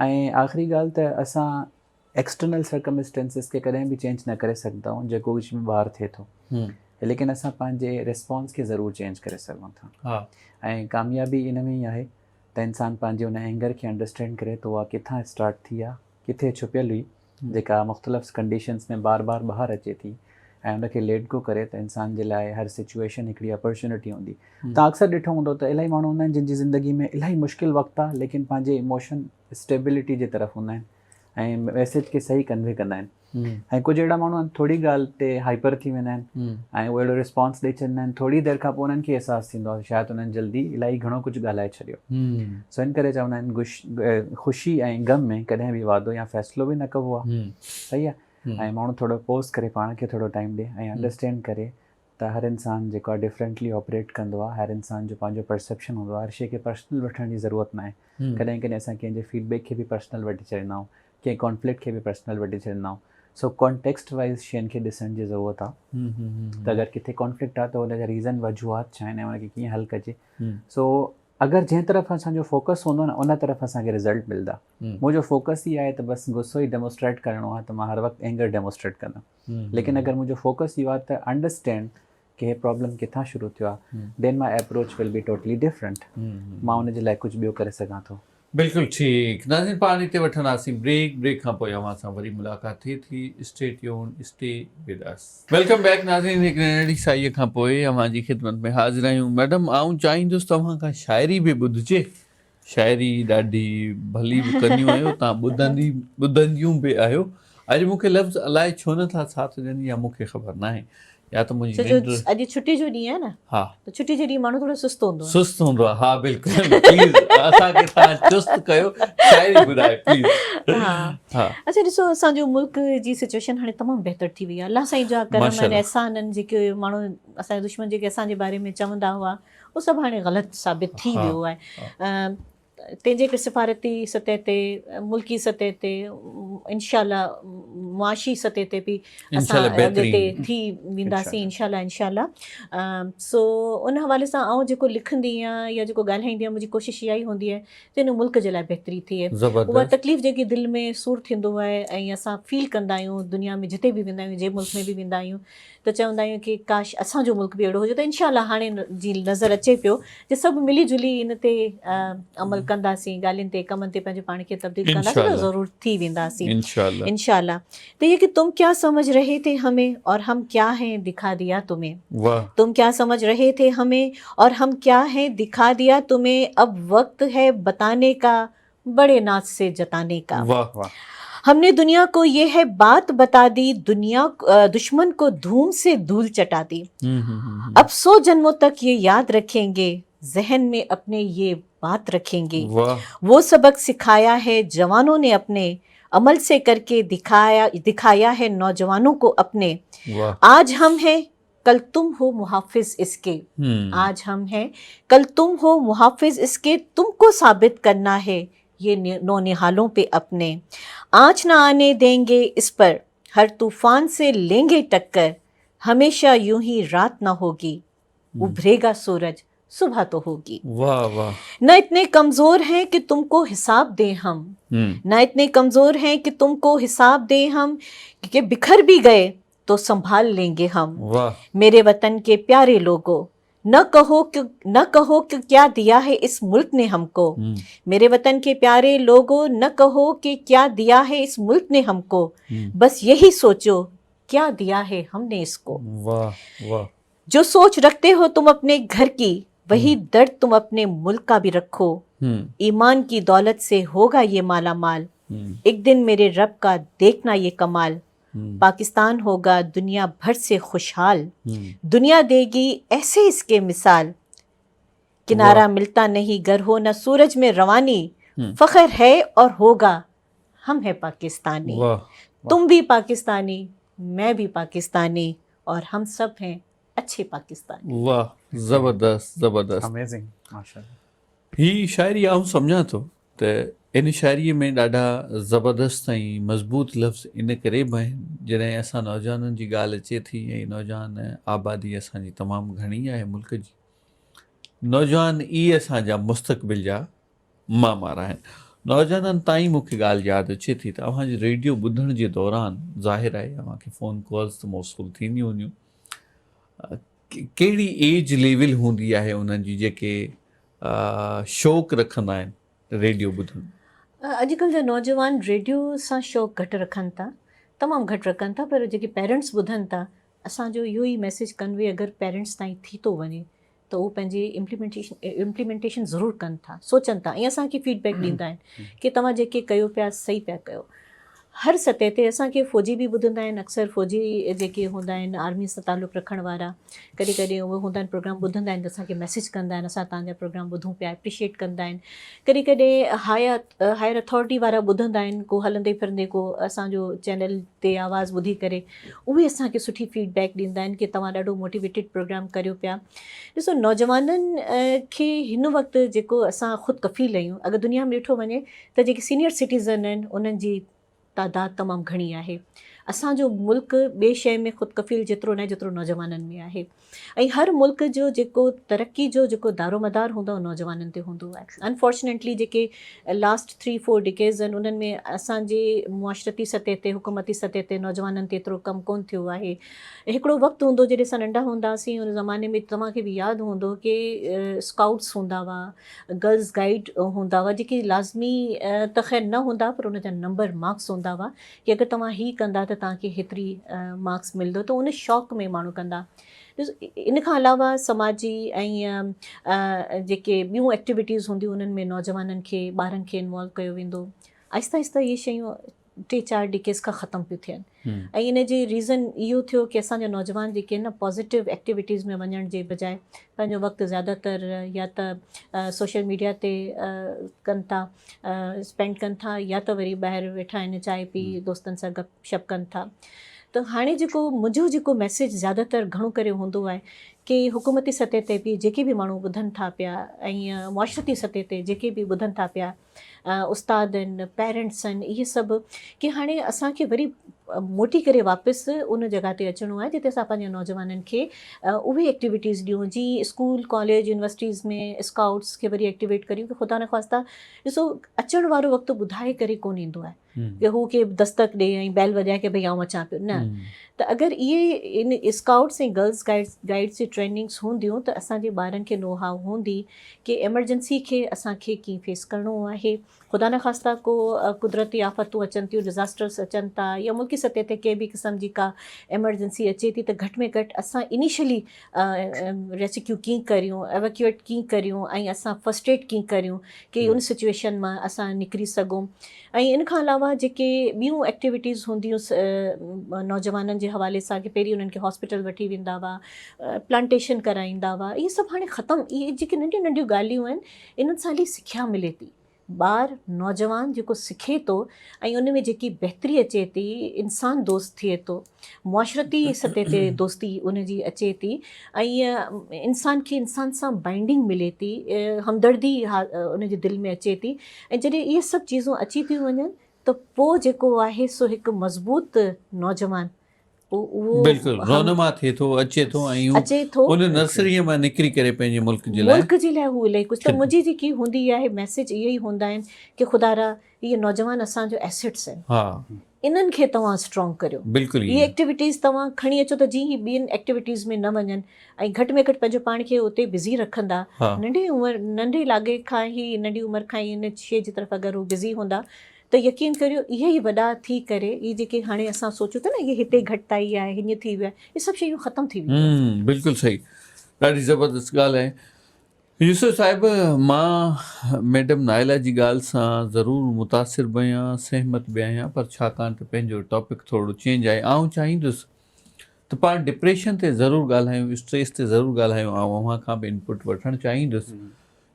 S3: ۽ آخري ڳالهه ته اسان ايڪسٽرنل سرڪمسٽنسز کي ڪڏهن به چينج نه ڪري سگهندا آهيون جيڪو ڪجهه به ٻاهر ٿئي ٿو ليڪن اسان پنهنجي ريسپانس کي ضرور چينج ڪري سگهون ٿا ۽ ڪاميابي ان ۾ ئي آهي ته انسان پنهنجي ان اينگر کي انڊرسٽينڊ ڪري ته اها ڪٿان اسٽارٽ ٿي آهي ڪٿي ڇپيل هئي جيڪا مختلف ڪنڊيشنز ۾ بار بار ٻاهر اچي ٿي ۽ ان کي ليٽ گو ڪري ته انسان جي لاء هر سچويشن هڪڙي اپرچونٽي هوندي تان اڪثر ڏٺو هوندو ته الاهي ماڻهو هوندا آهن جن جي زندگي ۾ الاهي مشڪل وقت آهي ليڪن پنهنجي ايموشن اسٽيبلٽي جي طرف هوندا آهن ۽ ميسيج کي صحيح ڪنوي ڪندا آهن ۽ ڪجهه اهڙا ماڻهو آهن ٿوري ڳالهه تي هائپر ٿي ويندا آهن ۽ اهو اهڙو رسپانس ڏئي ڇڏيندا آهن ٿوري دير کان پوء انهن کي احساس ٿيندو آهي شايد انهن جلدي الاهي گهڻو ڪجهه ڳالهائي ڇڏيو سو ان ڪري چوندا آهن خوشي ۽ غم ۾ ڪڏهن به وعدو يا فيصلو به نه ڪبو آهي صحيح آهي ۽ ماڻهو ٿورو پوز ڪري پاڻ کي ٿورو ٽائيم ڏي ۽ انڊرسٽينڊ ڪري ته هر انسان جيڪو آهي ڊفرنٽلي آپريٽ ڪندو آهي هر انسان جو پنهنجو پرسيپشن هوندو آهي هر شيء کي پرسنل وٺڻ جي ضرورت ناهي ڪڏهن ڪڏهن اسان ڪنهن جي فيڊ بيڪ کي به پرسنل وٺي ڇڏيندا آهيون ڪنهن ڪانفلڪٽ کي به پرسنل وٺي ڇڏيندا آهيون سو ڪانٽيڪسٽ وائز شين کي ڏسڻ جي ضرورت آهي ته اگر ڪٿي ڪانفلڪٽ آهي ته ان جا ريزن وجوهات ڇا آهن ۽ ان کي ڪيئن حل ڪجي سو اگر جنهن طرف اسان جو فوڪس هوندو نه ان طرف اسان کي رزلٽ ملدا منهنجو فوڪس ئي آهي ته بس غصو ئي ڊيمونسٽريٽ ڪرڻو آهي ته مان هر وقت اينگر ڊيمونسٽريٽ ڪندم ليڪن اگر منهنجو فوڪس اهو آهي ته انڊرسٽينڊ ڪي هي پرابلم ڪٿان شروع ٿيو آهي then my approach will be totally different مان ان جي لاء ڪجهه ٻيو ڪري سگهان ٿو.
S1: بلڪل ٺيڪ ناظرين پاڻ هتي وٺنداسين بريڪ بريڪ کان پوء اوهان سان وري ملاقات ٿئي ٿي stay tune stay with us. Welcome back ناظرين هڪ ننڍڙي سائي کان پوء اوهان جي خدمت ۾ حاضر آهيون ميڊم آئون چاهيندس ته اوهان کان شاعري به ٻڌجي شاعري ڏاڍي ڀلي به ڪنديون آهيو تان ٻڌندي ٻڌنديون به آهيو اڄ مون کي لفظ الائي ڇو نه ٿا ساٿ ڏين يا مون کي خبر ناهي يا ته منهنجي
S2: ننڊ اڄ ڇٽي جو ڏينهن آهي نه ها ته ڇٽي جي ڏينهن ماڻهو ٿورو سست هوندو
S1: آهي سست هوندو آهي ها بلڪل پليز اسان کي تان چست ڪيو شاعري ٻڌايو پليز
S2: ها ها اچھا ڏسو اسان جو ملڪ جي سچويشن هاڻي تمام بهتر ٿي وئي آهي الله سائين جا ڪرم آهن احسان آهن جيڪي ماڻهو اسان جا دشمن جيڪي اسان جي باري ۾ چوندا هئا اهو سڀ هاڻي غلط ثابت ٿي ويو آهي تنهن جي ڪري سفارتي سطح تي ملڪي سطح تي انشاء الله معاشي سطح تي به اسان اڳتي ٿي وينداسين انشاء الله انشاء الله سو ان حوالي سان آئون جيڪو لکندي آهيان يا جيڪو ڳالهائيندي آهيان منهنجي ڪوشش اها ئي هوندي آهي ته ان ملڪ جي لاء بهتري ٿئي اها تڪليف جيڪي دل ۾ سور ٿيندو آهي ۽ اسان فيل ڪندا آهيون دنيا ۾ جتي به ويندا آهيون جنهن ملڪ ۾ به ويندا آهيون ته چوندا آهيون ڪي ڪاش اسان جو ملڪ به اهڙو هجي ته انشاء الله هاڻي جي نظر اچي پيو جي سڀ ملي جلي ان تي عمل ڪنداسين ڳالهين تي ڪمن تي پنهنجو پاڻ کي تبديل ڪنداسين ته ضرور ٿي وينداسين انشاء الله ته هي ڪي تم ڪيا سمجھ رهي ٿي همين اور هم ڪيا هين دکا ديا تمهين تم ڪيا سمجھ رهي ٿي همين اور هم ڪيا هين دکا ديا تمهين اب وقت هي بتاني ڪا بڙي ناز سي جتاني ڪا
S1: واھ
S2: هم ني دنيا ڪو يه هي بات بتا the دنيا دشمن ڪو ڌوم سي ڌول چٽا the اب سو جنمو تڪ يه ياد رکين گي ذهن ۾ اپني يه بات رکين گي وو سبق سکايا هي جوانو ني اپني عمل سي ڪر ڪي دکايا دکايا هي نوجوانو ڪو اپني آج هم هي. कल तुम हो मुहाफ़िज़ इसके, आज हम हैं, कल तुम हो मुहाफ़िज़ इसके, तुमको साबित करना है ये नौनिहालों पे अपने। आँच ना आने देंगे इस पर, हर तूफ़ान से लेंगे टक्कर, हमेशा यूं ही रात ना होगी, उभरेगा सूरज सुबह तो होगी।
S1: वाह वाह।
S2: न इतने कमज़ोर हैं कि तुमको हिसाब दें हम, न इतने कमज़ोर हैं कि तुमको हिसाब दें हम, कि बिखर भी गए तो संभाल लेंगे हम।
S1: वाह।
S2: मेरे वतन के प्यारे लोगों, न कहो कि, न कहो कि क्या दिया है इस मुल्क ने हमको। मेरे वतन के प्यारे लोगों, न कहो कि क्या दिया है इस मुल्क ने हमको, बस यही सोचो क्या दिया है हमने इसको।
S1: वाह वाह।
S2: जो सोच रखते हो तुम अपने घर की, वही दर्द तुम अपने मुल्क का भी रखो। ईमान की दौलत से होगा ये माला माल, एक दिन मेरे रब का देखना ये कमाल। पाकिस्तान होगा दुनिया भर से खुशहाल, दुनिया देगी ऐसे इसके मिसाल। किनारा मिलता नहीं गर हो न सूरज में रवानी, फख्र है और होगा हम हैं पाकिस्तानी। तुम भी पाकिस्तानी, मैं भी पाकिस्तानी, और हम सब हैं अच्छे पाकिस्तानी।
S1: वाह, ज़बरदस्त ज़बरदस्त,
S3: अमेजिंग, माशाअल्लाह।
S1: ही शाइरी आउं सम्झां थो त इन शाइरीअ में ॾाढा ज़बरदस्त ऐं मज़बूत लफ़्ज़ इन करे बि आहिनि, जॾहिं असां नौजवाननि जी ॻाल्हि अचे थी ऐं नौजवान आबादी असांजी तमामु घणी आहे मुल्क जी, नौजवान ई असांजा मुस्तक़बिल जा मामार आहिनि। नौजवाननि ताईं मूंखे ॻाल्हि यादि अचे थी त अव्हांजे रेडियो ॿुधण जे दौरान ज़ाहिर आहे अव्हांखे फ़ोन कॉल्स त मौसूल थींदियूं हूंदियूं, कहिड़ी एज लेवल हूंदी आहे उन्हनि जी जेके शौक़ु रखंदा आहिनि रेडियो ॿुधण?
S2: अॼुकल्ह जा नौजवान रेडियो सां शौक़ु घटि रखनि था, तमामु घटि रखनि था, पर जेके पेरेंट्स ॿुधनि था, असांजो इहो ई मैसेज कन्वे अगरि पेरेंट्स ताईं थी थो वञे त उहो पंहिंजी इम्प्लीमेंटेशन ज़रूरु कनि था, सोचनि था ऐं असांखे फीडबैक ॾींदा आहिनि की तव्हां जेके कयो पिया सही पिया कयो। हर सतह ते असांखे फ़ौजी बि ॿुधंदा आहिनि, अक्सर फ़ौजी जेके हूंदा आहिनि आर्मी सां तालुक़ रखण वारा, कॾहिं कॾहिं उहे हूंदा आहिनि प्रोग्राम ॿुधंदा आहिनि त असांखे मैसेज कंदा आहिनि, असां तव्हांजा प्रोग्राम ॿुधूं पिया, एप्रिशिएट कंदा आहिनि। कॾहिं कॾहिं हायर अथॉरिटी वारा ॿुधंदा आहिनि, को हलंदे फिरंदे को असांजो चैनल ते आवाज़ ॿुधी करे उहे असांखे सुठी फीडबैक ॾींदा आहिनि की तव्हां ॾाढो मोटिवेटेड प्रोग्राम करियो पिया। ॾिसो, नौजवाननि खे हिन वक़्तु जेको असां ख़ुदि कफ़ील आहियूं, अगरि दुनिया में ॾिठो वञे त जेके सीनियर सिटीज़न आहिनि उन्हनि जी तादाद तमामु घणी आहे। असांजो मुल्क ॿिए शइ में ख़ुदि कफ़ील जेतिरो न आहे जेतिरो नौजवाननि में आहे, ऐं हर मुल्क जो जेको तरक़ी जो जेको दारोमदार हूंदो आहे नौजवाननि ते हूंदो आहे। अनफॉर्चुनेटली जेके लास्ट 3-4 डिकेज़ आहिनि उन्हनि में असांजे मुआशरती सतह ते, हुकूमती सतह ते नौजवाननि ते एतिरो कमु कोन थियो आहे। हिकिड़ो वक़्तु हूंदो जॾहिं असां नंढा हूंदासीं, उन ज़माने में तव्हांखे बि यादि हूंदो की स्काउट्स हूंदा हुआ, गर्ल्स गाइड हूंदा हुआ, जेके लाज़मी त ख़ैर न हूंदा पर उनजा नंबर मार्क्स हूंदा हुआ की अगरि तव्हां हीउ कंदा त तव्हांखे हेतिरी मार्क्स मिलंदो, त उन शौक़ में माण्हू कंदा। इन खां अलावा समाजी ऐं जेके ॿियूं एक्टिविटीज़ हूंदियूं उन्हनि में नौजवाननि खे, ॿारनि खे इन्वॉल्व कयो वेंदो। आहिस्ता आहिस्ता इहे शयूं 3-4 डिकेज़ खां ख़तमु पियूं थियनि ऐं इन जे रीज़न इहो थियो की असांजा नौजवान जेके आहिनि न पॉज़िटिव एक्टिविटीज़ में वञण जे बजाए पंहिंजो वक़्तु ज़्यादातर या त सोशल मीडिया ते कनि था, स्पेंड कनि था, या त वरी ॿाहिरि वेठा आहिनि चांहि पी दोस्तनि सां गप शप कनि था। त हाणे जेको मुंहिंजो जेको मैसेज ज़्यादातर घणो करे हूंदो आहे की हुकूमती सतह ते बि जेके बि माण्हू ॿुधनि था पिया ऐं मुआशरती सतह ते जेके बि ॿुधनि था पिया, उस्ताद आहिनि, पेरेंट्स आहिनि, इहे सभु की हाणे असांखे वरी मोटी करे वापसि उन जॻह ते अचिणो आहे जिते असां पंहिंजे नौजवाननि खे उहे एक्टिविटीज़ ॾियूं, जीअं स्कूल, कॉलेज, यूनिवर्सिटीज़ में स्काउट्स खे वरी एक्टिवेट करियूं की ख़ुदा न ख़्वास्ता ॾिसो अचण वारो वक़्तु ॿुधाए करे कोन ईंदो आहे की हू के दस्तक ॾे ऐं बैल वॼाए की भई आउं अचां पियो, न। त अगरि इहे इन स्काउट्स ऐं गर्ल्स गाइड्स जी ट्रेनिंग्स हूंदियूं त असांजे ॿारनि खे नो how हूंदी की एमरजेंसी खे असांखे कीअं फेस करिणो आहे। ख़ुदा न ख़्वास्ता को कुदरती आफ़तूं अचनि थियूं, डिज़ास्टर्स अचनि था या मुल्की सतह ते कंहिं बि क़िस्म जी का एमरजेंसी अचे थी त घटि में घटि असां इनिशियली रेस्क्यू कीअं करियूं, एवेक्यूएट कीअं करियूं ऐं असां फर्स्ट एड कीअं करियूं की उन सिचुएशन मां असां निकिरी सघूं। ऐं इन खां अलावा जेके ॿियूं एक्टिविटीज़ हूंदियूं नौजवाननि जे हवाले सां की पहिरीं उन्हनि खे हॉस्पिटल वठी वेंदा हुआ, प्लांटेशन कराईंदा हुआ, इहे सभु हाणे ख़तमु। इहे जेके नंढियूं नंढियूं ॻाल्हियूं आहिनि इन्हनि सां इलाही सिख्या मिले थी। ٻار نوجوان جيڪو سکي ٿو ۽ ان ۾ جيڪي بهتري اچي ٿي انسان دوست ٿئي ٿو معاشرتي سطح تي دوستي ان جي اچي ٿي ۽ انسان کي انسان سان بائنڊنگ ملي ٿي همدردي ان جي دل ۾ اچي ٿي ۽ جڏهن اهي سڀ چيزون اچي ٿيون وڃن ته پوء جيڪو آهي سو هڪ مضبوط نوجوان پوء اهو
S1: بلڪل رونما ٿئي ٿو اچي ٿو ۽ هو
S2: اچي ٿو
S1: ان نرسريء مان نڪري ڪري پنهنجي ملڪ جي لاء
S2: ملڪ جي لاء هو الائي ڪجهه ته منهنجي جيڪي هوندي آهي ميسيج اهي ئي هوندا آهن ڪي خدارا اهي نوجوان اسان جو ايسيٽس آهن
S1: ها
S2: انهن کي توهان اسٽرانگ ڪريو
S1: بلڪل
S2: اهي ايڪٽيوٽيز توهان کڻي اچو ته جيئن هي ٻين ايڪٽيوٽيز ۾ نه وڃن ۽ گهٽ ۾ گهٽ پنهنجو پاڻ کي اتي بزي رکندا ننڍي عمر ننڍي لاڳي کان ئي ننڍي عمر کان ئي ان شي جي طرف اگر هو بزي هوندا ته يقين ڪريو اهي ئي وڏا ٿي ڪري اهي جيڪي هاڻي اسان سوچون ٿا نه اهي هتي گهٽتائي آهي هيئن ٿي ويو آهي اهي سڀ شيون ختم ٿي وينديون.
S1: بلڪل صحيح ڏاڍي زبردست ڳالهه آهي يوسف صاحب مان ميڊم نائله جي ڳالهه سان ضرور متاثر به آهيان سهمت به آهيان پر ڇاڪاڻ ته پنهنجو ٽاپڪ ٿورڙو چينج آهي آئون چاهيندس ته پاڻ ڊپريشن تي ضرور ڳالهايون اسٽريس تي ضرور ڳالهايون آئون اوهان کان به انپٽ وٺڻ چاهيندس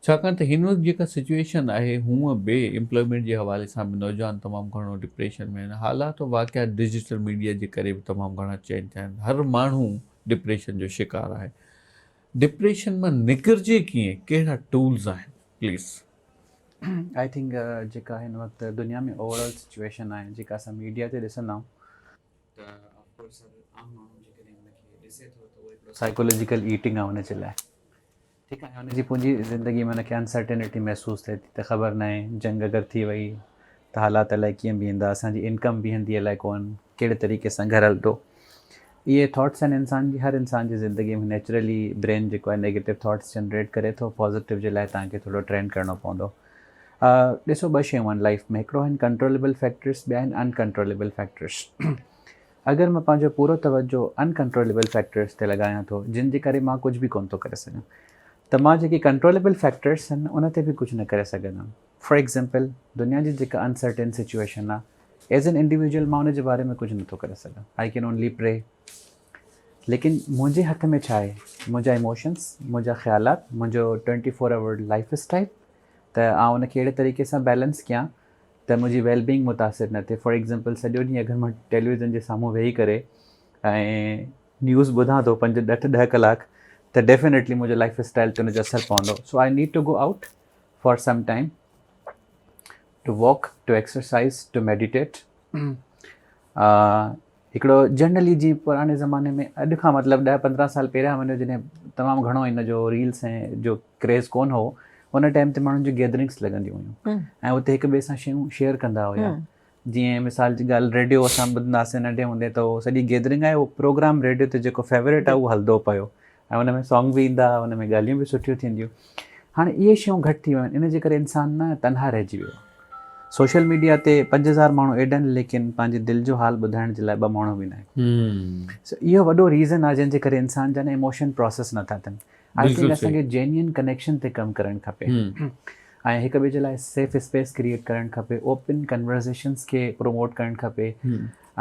S1: ڇاڪاڻ ته هن وقت جيڪا سچوئيشن آهي هونء به ايمپلائمينٽ جي حوالي سان به نوجوان تمام گهڻو ڊپريشن ۾ آهن حالات و واقعا ڊجيٽل ميڊيا جي ڪري به تمام گهڻا چينج ٿيا آهن هر ماڻهو ڊپريشن جو شڪار آهي ڊپريشن مان نڪرجي ڪيئن ڪهڙا ٽولز آهن پليز.
S3: I think جيڪا هن وقت دنيا ۾ اوور آل سچوئيشن آهي جيڪا اسان ميڊيا تي ڏسندا آهيون ته آف ڪورس هر عام ماڻهو جيڪڏهن ان کي ڏسي ٿو ته اهو هڪڙو سائيڪولوجيڪل ايٽنگ آهي ان جي لاء ٺيڪ آهي هن جي پنهنجي زندگي ۾ هن کي انسرٽينٽي محسوس ٿئي ٿي ته خبر ناهي جنگ اگر ٿي وئي ته حالات الائي ڪيئن بيهندا اسان جي انڪم بيهندي الائي ڪون ڪهڙي طريقي سان گهر هلندو اهي ٿاٽس آهن انسان جي هر انسان جي زندگي ۾ نيچرلي برين جيڪو آهي نيگيٽو ٿاٽس جنريٽ ڪري ٿو پازيٽو جي لاء توهان کي ٿورو ٽرين ڪرڻو پوندو ڏسو ٻه شيون آهن لائف ۾ هڪڙو آهن ڪنٽروليبل فيڪٽرس ٻيا آهن انڪنٽروليبل فيڪٽرس اگر مان پنهنجو پورو توجهه ان ڪنٽروليبل فيڪٽرز تي لڳايان ٿو جن جي ڪري مان ڪجهه به ڪونه ٿو ڪري سگهان ته مان جيڪي ڪنٽروليبل فيڪٽرز آهن ان تي به ڪجهه نه ڪري سگهندم فار ايگزامپل دنيا جي جيڪا انسرٽين سچويشن آهي ايز ان انڊيويجول مان ان جي باري ۾ ڪجهه نٿو ڪري سگهان I can only پري ليڪن منهنجي هٿ ۾ ڇا آهي منهنجا ايموشنس منهنجا خيالات منهنجو 24 آور لائف اسٽائل ته آئون ان کي اهڙي طريقي سان بيلنس ڪيان ته منهنجي ويل بينگ متاثر نه ٿئي فار ايگزامپل سڄو ڏينهن اگر مان ٽيليويزن جي سامهون ويهي ڪري ۽ نيوز ٻڌان ٿو پنج اٺ ڏهه ڪلاڪ ته ڊيفينيٽلي منهنجو لائف اسٽائل تي ان جو اثر پوندو so I need to go out for some time to walk to exercise to meditate هڪڙو جنرلي جيئن پراڻي زماني ۾ اڄ کان مطلب ڏهه پندرهن سال پهريان وڃو جڏهن تمام گهڻو ان جو ريلس ۽ جو ڪريز ڪون هو ان ٽائيم تي ماڻهن جون گيدرنگس لڳنديون هيون ۽ اتي هڪ ٻئي سان شيون شيئر ڪندا هيا جيئن مثال جي ڳالهه ريڊيو اسان ٻڌنداسين ننڍي هوندي ته اهو سڄي گيدرنگ آهي اهو پروگرام ريڊيو تي جيڪو فيوريٽ آهي اهو هلندو پيو ۽ ان ۾ سانگ به ايندا ان ۾ ڳالهيون به سٺيون ٿينديون هاڻي اهي شيون گهٽ ٿي ويون آهن ان جي ڪري انسان نه تنها رهجي ويو آهي سوشل ميڊيا تي 5000 ماڻهو ايڊ آهن ليڪن پنهنجي دل جو حال ٻڌائڻ جي لاء ٻه ماڻهو به ناهن سو اهو وڏو ريزن آهي جنهن جي ڪري انسان جا نه ايموشن پروسيس نٿا ٿين I think اسان کي جينيئن ڪنيڪشن تي ڪم ڪرڻ کپي ۽ هڪ ٻئي جي لاء سيف اسپيس ڪريئيٽ ڪرڻ کپي اوپن ڪنورزيشنس کي پروموٽ ڪرڻ کپي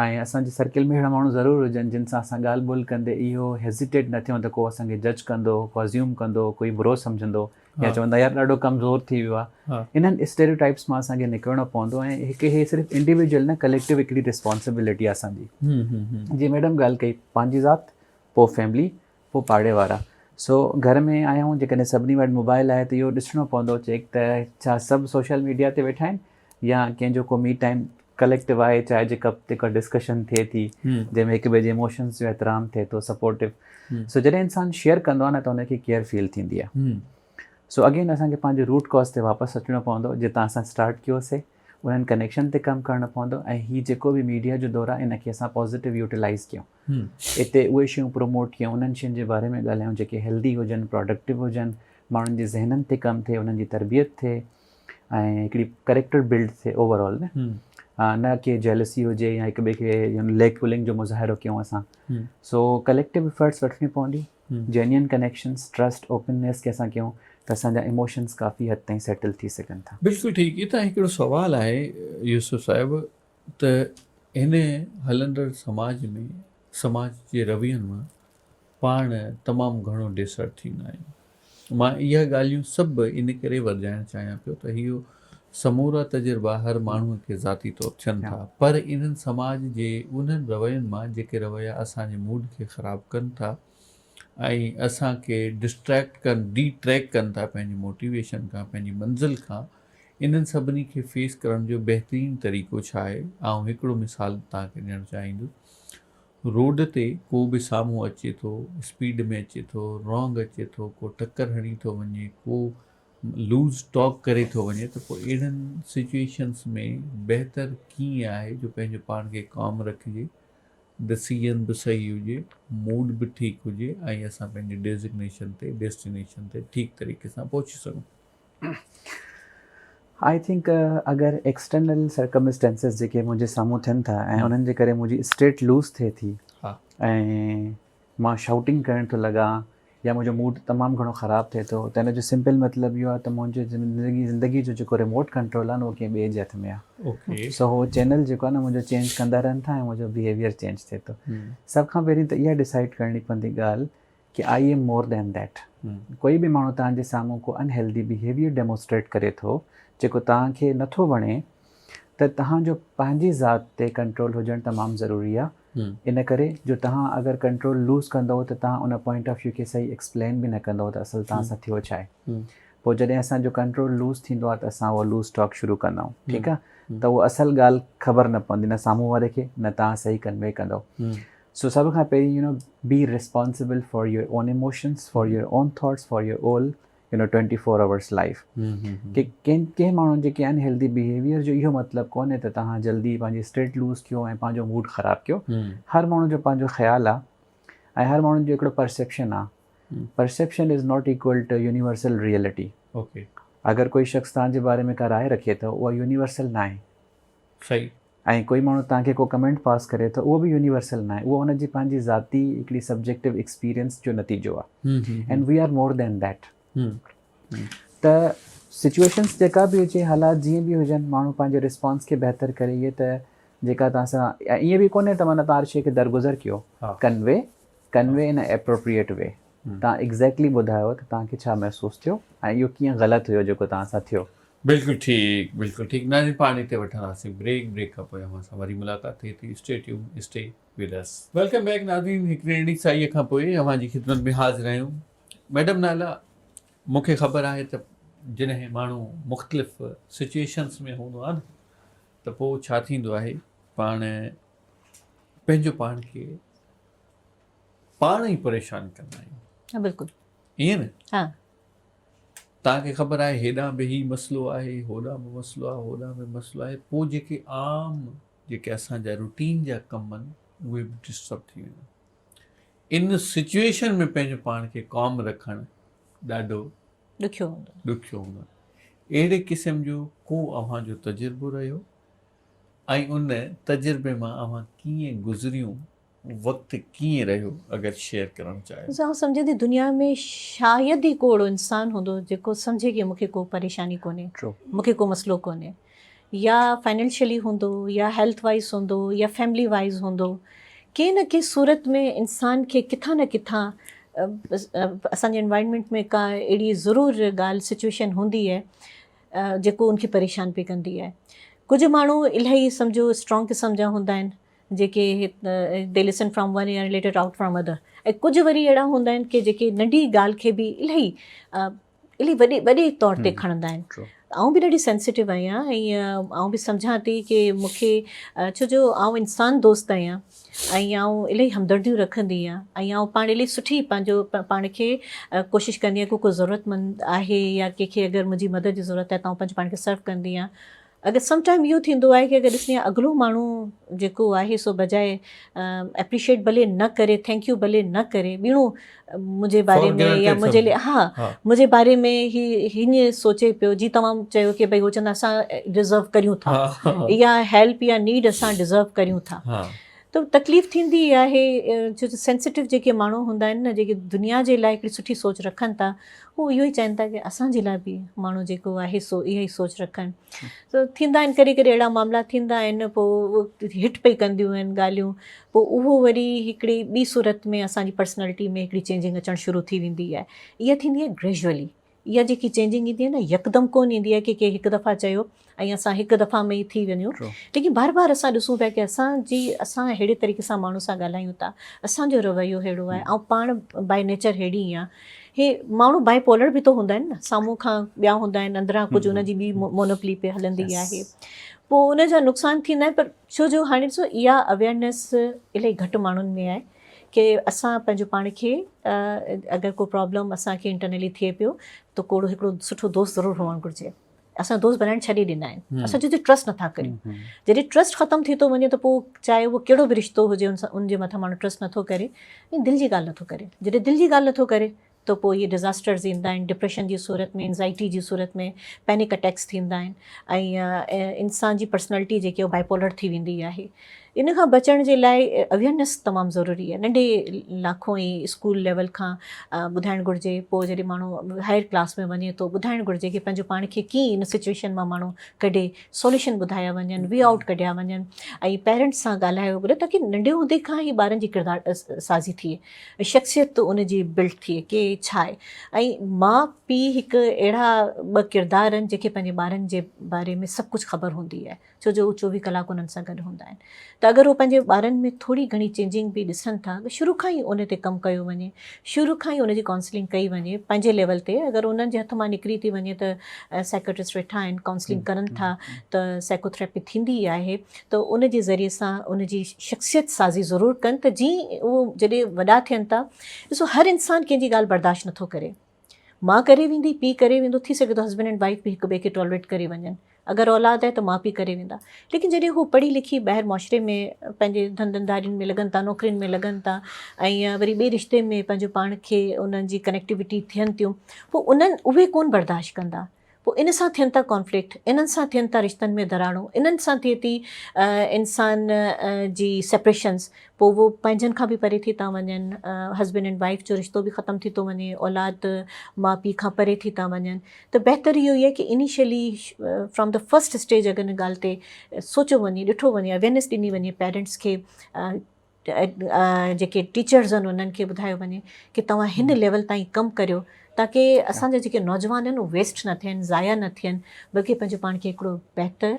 S3: ۽ اسان جي سرڪل ۾ اهڙا ماڻهو ضرور هجن جن سان اسان ڳالهه ٻولهه ڪندي اهو هيزيٽيٽ نه ٿيون ته ڪو اسان کي جج ڪندو ڪو ازيوم ڪندو ڪوئي برو سمجهندو يا چوندا يار ڏاڍو ڪمزور ٿي ويو آهي انهن اسٽيريو ٽائپس مان اسان کي نڪرڻو پوندو ۽ هڪ هي صرف انڊيويجول نه ڪليڪٽو هڪڙي ريسپانسبلٽي آهي اسان جي جي ميڊم ڳالهه ڪئي پنهنجي ذات پوء فيملي پوء پاڙي وارا سو گهر ۾ آهيون جيڪڏهن سڀني وٽ موبائل آهي ته اهو ڏسڻو پوندو چيڪ ته ڇا سڀ سوشل ميڊيا تي ويٺا آهن يا ڪنهن جو ڪو مي ٽائيم ڪليڪٽو آهي چاهي جي ڪپ تي ڪا ڊسڪشن ٿئي ٿي جنهن ۾ هڪ ٻئي جي ايموشنس جو احترام ٿئي ٿو سپورٽو سو جڏهن انسان شيئر ڪندو آهي نه ته ان کي ڪيئر فيل ٿيندي آهي سو اگين اسان کي پنهنجي روٽ ڪاز تي واپس اچڻو پوندو جتان اسان اسٽارٽ ڪيوسي انهن ڪنيڪشن تي ڪم ڪرڻو پوندو ۽ هي جيڪو به ميڊيا جو دور آهي ان کي اسان پازيٽو يوٽيلائز ڪيون اتي اهي شيون پروموٽ ڪيون انهن شين جي باري ۾ ڳالهايون جيڪي هيلدي هجن پراڊڪٽو هجن ماڻهن جي ذهنن تي ڪم ٿئي انهن جي تربيت ٿئي ۽ هڪڙي ڪريڪٽر بلڊ ٿئي اوور آل نه نه ڪي جيلسي هجي يا هڪ ٻئي کي ليگ پولنگ جو مظاهرو ڪيون اسان سو ڪليڪٽو افرٽس وٺڻيون پونديون جينين ڪنيڪشنس ٽرسٽ اوپننيس کي اسان ڪيون ته اسان جا ايموشنس ڪافي حد تائين سيٽل ٿي سگهن ٿا.
S1: بلڪل ٺيڪ اتان هڪڙو سوال آهي يوسف صاحب ته هن هلندڙ سماج ۾ سماج جي روين مان پاڻ تمام گهڻو ڊسرٽ ٿيندا آهيون. مان اها ڳالهيون سڀ ان ڪري ورجائڻ چاهيان پيو ته اهو سمورا تجربا هر ماڻهوء کي ذاتي طور ٿين ٿا، پر انهن سماج جي انهن روين مان جيڪي رويا اسان جي موڊ کي خراب ڪن ٿا ۽ اسان کي ڊسٽريڪٽ ڪن، ڊي ٽريڪ ڪن ٿا پنهنجي موٽيويشن کان، پنهنجي منزل کان، انهن سڀني کي فيس ڪرڻ جو بهترين طريقو ڇا آهي؟ آئون هڪڙو مثال توهان کي ڏيڻ چاهيندس. روڊ تي ڪو به سامهون اچي ٿو، اسپيڊ ۾ اچي ٿو، رانگ اچي ٿو، ڪو ٽڪر هڻي ٿو وڃي، ڪو لوز ٽاڪ ڪري ٿو وڃي ته پوء اهڙن سچويشنس ۾ بهتر ڪيئن آهي جو پنهنجو پاڻ کي ڪام رکجي، ڊسيزن به صحيح هجي، موڊ به ٺيڪ هجي ۽ اسان پنهنجي ڊيزگنيشن تي، ڊيسٽينيشن تي ٺيڪ طريقي سان پهچي سگهون.
S3: I think اگر ايڪسٽرنل سرڪمسٽينسز جيڪي منهنجي سامهون ٿين ٿا ۽ انهن جي ڪري منهنجي اسٽيٽ لوز ٿئي ٿي ۽ مان شائوٽنگ ڪرڻ ٿو لڳان يا منهنجو موڊ تمام گهڻو خراب ٿئي ٿو ته ان جو سمپل مطلب اهو آهي ته منهنجو زندگي زندگي جو جيڪو ريموٽ ڪنٽرول آهي نه اهو ڪنهن ٻئي جي هٿ ۾ آهي سو هو چينل جيڪو آهي نه منهنجو چينج ڪندا رهن ٿا ۽ منهنجو بيهيويئر چينج ٿئي ٿو. سڀ کان پهرين ته اها ڊسائيڊ ڪرڻي پوندي ڳالهه ڪي I am more than that. ڪوئي به ماڻهو توهان جي سامهون ڪو ان هيلدي بيهيويئر ڊيمونسٽريٽ ڪري ٿو جيڪو توهان کي نٿو وڻي ته توهان جو پنهنجي ذات تي ڪنٽرول هجڻ تمام ضروري آهي. ان ڪري جو توهان اگر ڪنٽرول لوز ڪندؤ ته توهان ان پوائنٽ آف ويو کي صحيح ايڪسپلين به نه ڪندؤ ته اصل توهان سان ٿيو ڇا آهي. پوء جڏهن اسان جو ڪنٽرول لوز ٿيندو آهي ته اسان اهو لوز ٽاڪ شروع ڪندا آهيون ٺيڪ آهي ته اهو اصل ڳالهه خبر نه پوندي نه سامهون واري کي نه توهان صحيح ڪنوي ڪندؤ. سو سڀ کان پهرين you know be responsible for your own emotions for your own thoughts for your all you know 24 hours life ڪي ڪنهن ڪنهن ماڻهن جي ڪنهن انهيلدي بيهيويئر جو اهو مطلب ڪونهي ته توهان جلدي پنهنجي اسٽيٽ لوز ڪيو ۽ پنهنجو موڊ خراب ڪيو. هر ماڻهو جو پنهنجو خيال آ ۽ هر ماڻهو جو هڪڙو پرسيپشن آ. Perception is not equal to universal reality. اگر ڪوئي شخص توهان جي باري ۾ ڪا راء رکي ٿو اها يونيورسل ناهي.
S1: صحيح.
S3: ۽ ڪوئي ماڻهو توهان کي ڪو ڪمينٽ پاس ڪري ٿو اهو به يونيورسل ناهي اهو ان جي پنهنجي ذاتي هڪڙي سبجيڪٽو ايڪسپيرينس جو نتيجو آهي and we are more than that. ته سچويشنس جيڪا به هجي حالات جيئن به هجن ماڻهو پنهنجي رسپانس کي بهتر ڪري ائين ته جيڪا توهان سان ائين به ڪونهي ته معنيٰ توهان هر شيء کي درگذر ڪيو convey convey in appropriate way توهان ايگزيڪٽلي ٻڌايو ته توهان کي ڇا محسوس ٿيو ۽ اهو ڪيئن غلط هيو جيڪو توهان سان ٿيو.
S1: بلڪل ٺيڪ بلڪل ٺيڪ ناظرين پاڻ هتي وٺنداسين بريڪ بريڪ کان پوء اوهان سان وري ملاقات ٿئي ٿي stay tune stay with us. Welcome back ناظرين هڪڙي ننڍي سائي کان پوء اوهان جي خدمت ۾ حاضر آهيون ميڊم نائلا مون کي خبر آهي ته جڏهن ماڻهو مختلف سچويشنس ۾ هوندو آهي نه ته پوء ڇا ٿيندو آهي پاڻ پنهنجو پاڻ کي پاڻ ئي پريشان ڪندا آهيون.
S2: ها بلڪل.
S1: ائين نه؟
S2: ها.
S1: توهان کي خبر آهي هيڏانهن به هي مسئلو آهي، هوڏانهن به مسئلو آهي، هوڏانهن به مسئلو آهي، پوء جيڪي عام جيڪي اسان جا روٽين جا ڪم آهن اهي به ڊسٽرب ٿي ويندا آهن. ان سچويشن ۾ پنهنجو پاڻ کي ڪام رکڻ ڏاڍو
S2: ڏکيو هوندو آهي.
S1: ڏکيو هوندو آهي. اهڙي قسم جو ڪو اوهان جو تجربو رهيو ۽ ان تجربي مان اوهان ڪيئن گذريون وقت ڪيئن رهيو اگر شيئر ڪرڻ چاهيو.
S2: آئون سمجهان ٿي دنيا ۾ شايد ئي ڪو اهڙو انسان هوندو جيڪو سمجهي ڪي مونکي ڪو پريشاني ڪونهي مونکي ڪو مسئلو ڪونهي يا فائنينشلي هوندو يا هيلٿ وائز هوندو يا فيملي وائز هوندو ڪنهن نه ڪنهن صورت ۾ انسان کي ڪٿان نه ڪٿان اسان جي انوائرمينٽ ۾ ڪا اهڙي ضرور ڳالهه سچويشن هوندي آهي جيڪو ان کي پريشان پئي ڪندي آهي ڪجهه ماڻهو الاهي سمجهو اسٽرانگ قسم جا هوندا آهن جيڪي they listen from one ear let it out from other ۽ ڪجهه وري اهڙا هوندا آهن ڪي جيڪي ننڍي ڳالهه کي به الاهي الاهي وڏي وڏي طور تي کڻندا آهن آئون به ڏاڍي سينسيٽو آهيان ۽ آئون به سمجهان ٿي ڪي مونکي ڇو جو آئون انسان دوست آهيان ۽ آئون الاهي همدرديون رکندي آهيان ۽ آئون پاڻ الاهي سٺي پنهنجو پاڻ کي ڪوشش ڪندي آهيان ڪو ضرورت مند آهي يا ڪنهن کي اگر منهنجي مدد جي ضرورت آهي ته آئون پنهنجو پاڻ کي سرو ڪندي آهيان اگر سم ٽائيم اهو ٿيندو آهي ڪي اگر ڏسندي آهيان اڳلو ماڻهو جيڪو آهي سو بجاء اپريشيئيٽ ڀلي نه ڪري thank you ڀلي نه ڪري ٻيڻو منهنجي باري ۾ يا منهنجي لئي ها منهنجي باري ۾ هي هيئن سوچي پيو جي توهان چيو ڪي ڀئي هو چوندا اسان ڊزرو ڪريون ٿا يا هيلپ يا نيڊ اسان ڊزرو ڪريون ٿا ته تڪليف ٿيندي آهي ڇو جو سينسيٽو جيڪي ماڻهو هوندا آهن نه جيڪي دنيا جي لاء هڪڙي سٺي سوچ رکن ٿا هو اهو ئي چاهين ٿا ڪي اسان جي لاء به ماڻهو جيڪو آهي سو اها ئي سوچ رکن ته ٿيندا آهن ڪڏهن ڪڏهن اهڙا معاملا ٿيندا آهن پوء هٽ پئي ڪنديون آهن ڳالهيون پوء اهو وري هڪڙي ٻي صورت ۾ اسان جي پرسنالٽي ۾ هڪڙي چينجنگ اچڻ شروع ٿي ويندي آهي اها ٿيندي آهي گريجولي. اها جيڪي چينجنگ ايندي آهي نه يڪدم ڪون ايندي آهي ڪي ڪي هڪ دفعا چيو ۽ اسان هڪ دفعا ۾ ئي ٿي وڃون ليڪن بار بار اسان ڏسون پيا ڪي اسان جي اسان اهڙي طريقي سان ماڻهو سان ڳالهايون ٿا اسان جو رويو اهڙو آهي آئون پاڻ بائي نيچر اهڙي ئي آهيان هي ماڻهو بائي پولر به ته هوندا آهن نه سامهون کان ٻيا هوندا آهن اندران ڪجهه ان جي ٻي مونوپلي پئي هلندي آهي پوء ان جا نقصان ٿيندا آهن پر ڇو جو هاڻي ڏسو اها اويئرنيس الاهي گهٽ ماڻهن ۾ آهي ڪي اسان پنهنجو پاڻ کي اگر ڪو پرابلم اسان کي انٽرنلي ٿئي پيو ته ڪوڙو هڪڙو سٺو دوست ضرور هئڻ گهرجي اسان دوست بنائڻ ڇڏي ڏنا آهن اسان جو ٽرسٽ نٿا ڪريون جڏهن ٽرسٽ ختم ٿي ٿو وڃي ته پوء چاهي اهو ڪهڙو به رشتو هجي ان سان ان جي مٿان ماڻهو ٽرسٽ نٿو ڪري ۽ دل جي ڳالهه نٿو ڪري جڏهن دل جي ڳالهه نٿو ڪري ته پوء اهي ڊزاسٽرز ايندا آهن ڊپريشن جي صورت ۾ انزائٽي جي صورت ۾ پينڪ اٽيڪس ٿيندا آهن ۽ انسان جي پرسنالٽي جيڪي بائيپولر ٿي ويندي آهي ان کان بچڻ جي لاء اويئرنيس تمام ضروري آهي ننڍي لاکو ۽ اسڪول ليول کان ٻڌائڻ گهرجي پوء جڏهن ماڻهو هائر ڪلاس ۾ وڃي ٿو ٻڌائڻ گهرجي ڪي پنهنجو پاڻ کي ڪيئن ان سچويشن مان ماڻهو ڪڍي سوليوشن ٻڌايا وڃن وي آئوٽ ڪڍيا وڃن ۽ پيرنٽس سان ڳالهايو گهرجي تاڪي ننڍي هوندي کان ئي ٻارن جي ڪردار سازي ٿئي شخصيت ان جي بلڊ ٿئي ڪي ڇا آهي ۽ ماء پيء هڪ اهڙا ٻه ڪردار آهن جيڪي پنهنجي ٻارن جي باري ۾ سڀ ڪجهه خبر هوندي آهي ڇو جو هو 24 ڪلاڪ انهن سان گڏ هوندا آهن ته اگر هو پنهنجي ٻارن ۾ ٿوري گهڻي چينجنگ به ڏسن ٿا ته شروع کان ئي ان تي ڪم ڪيو وڃي شروع کان ئي ان جي ڪائونسلنگ ڪئي وڃي پنهنجي ليول تي اگر انهن جي هٿ مان نڪري ٿي وڃي ته سائيڪاٽرسٽ ويٺا آهن ڪائونسلنگ ڪرن ٿا ته سائيڪوٿراپي ٿيندي آهي ته ان جي ذريعي سان ان جي شخصيت سازي ضرور ڪن ته جي اهو جڏهن وڏا ٿين ٿا ڏسو هر انسان ڪنهن جي ڳالهه برداشت نٿو ڪري ماء ڪري ويندي پيء ڪري ويندو ٿي سگهي ٿو هسبينڊ اينڊ وائيف به هڪ ٻئي کي ٽالريٽ ڪري وڃن اگر اولاد آهي ته ماء پيء ڪري ويندا ليڪن جڏهن هو پڙهي لکي ٻاهر معاشري ۾ پنهنجي ڌنڌن ڌارين ۾ لڳن ٿا نوڪرين ۾ لڳن ٿا ۽ وري ٻئي رشتي ۾ پنهنجو پاڻ کي انهن جي ڪنيڪٽيوٽي ٿين ٿيون پوء انهن اهي ڪون برداشت ڪندا پوء ان سان ٿين ٿا ڪانفلڪٽ انهن سان ٿين ٿا رشتن ۾ دراڙون انهن سان ٿئي ٿي انسان جي سيپريشنز پوء اهو پنهنجن کان به پري ٿي ٿا وڃن هسبينڊ اينڊ وائيف جو رشتو به ختم ٿي ٿو وڃي اولاد ماء پيء کان پري ٿي ٿا وڃن ته بهتر اهو ئي آهي ڪي initially from the first stage اگر ان ڳالهه تي سوچيو وڃي ڏٺو وڃي اويئرنيس ڏني وڃي پيرنٽس کي جيڪي ٽيچرز آهن انهن کي ٻڌايو وڃي ڪي توهان هن ليول تائين ڪم ڪريو تاڪي اسان جا جيڪي نوجوان آهن اهي ويسٽ نه ٿين ضايع نه ٿين بلڪه پنهنجو پاڻ کي هڪڙو بهتر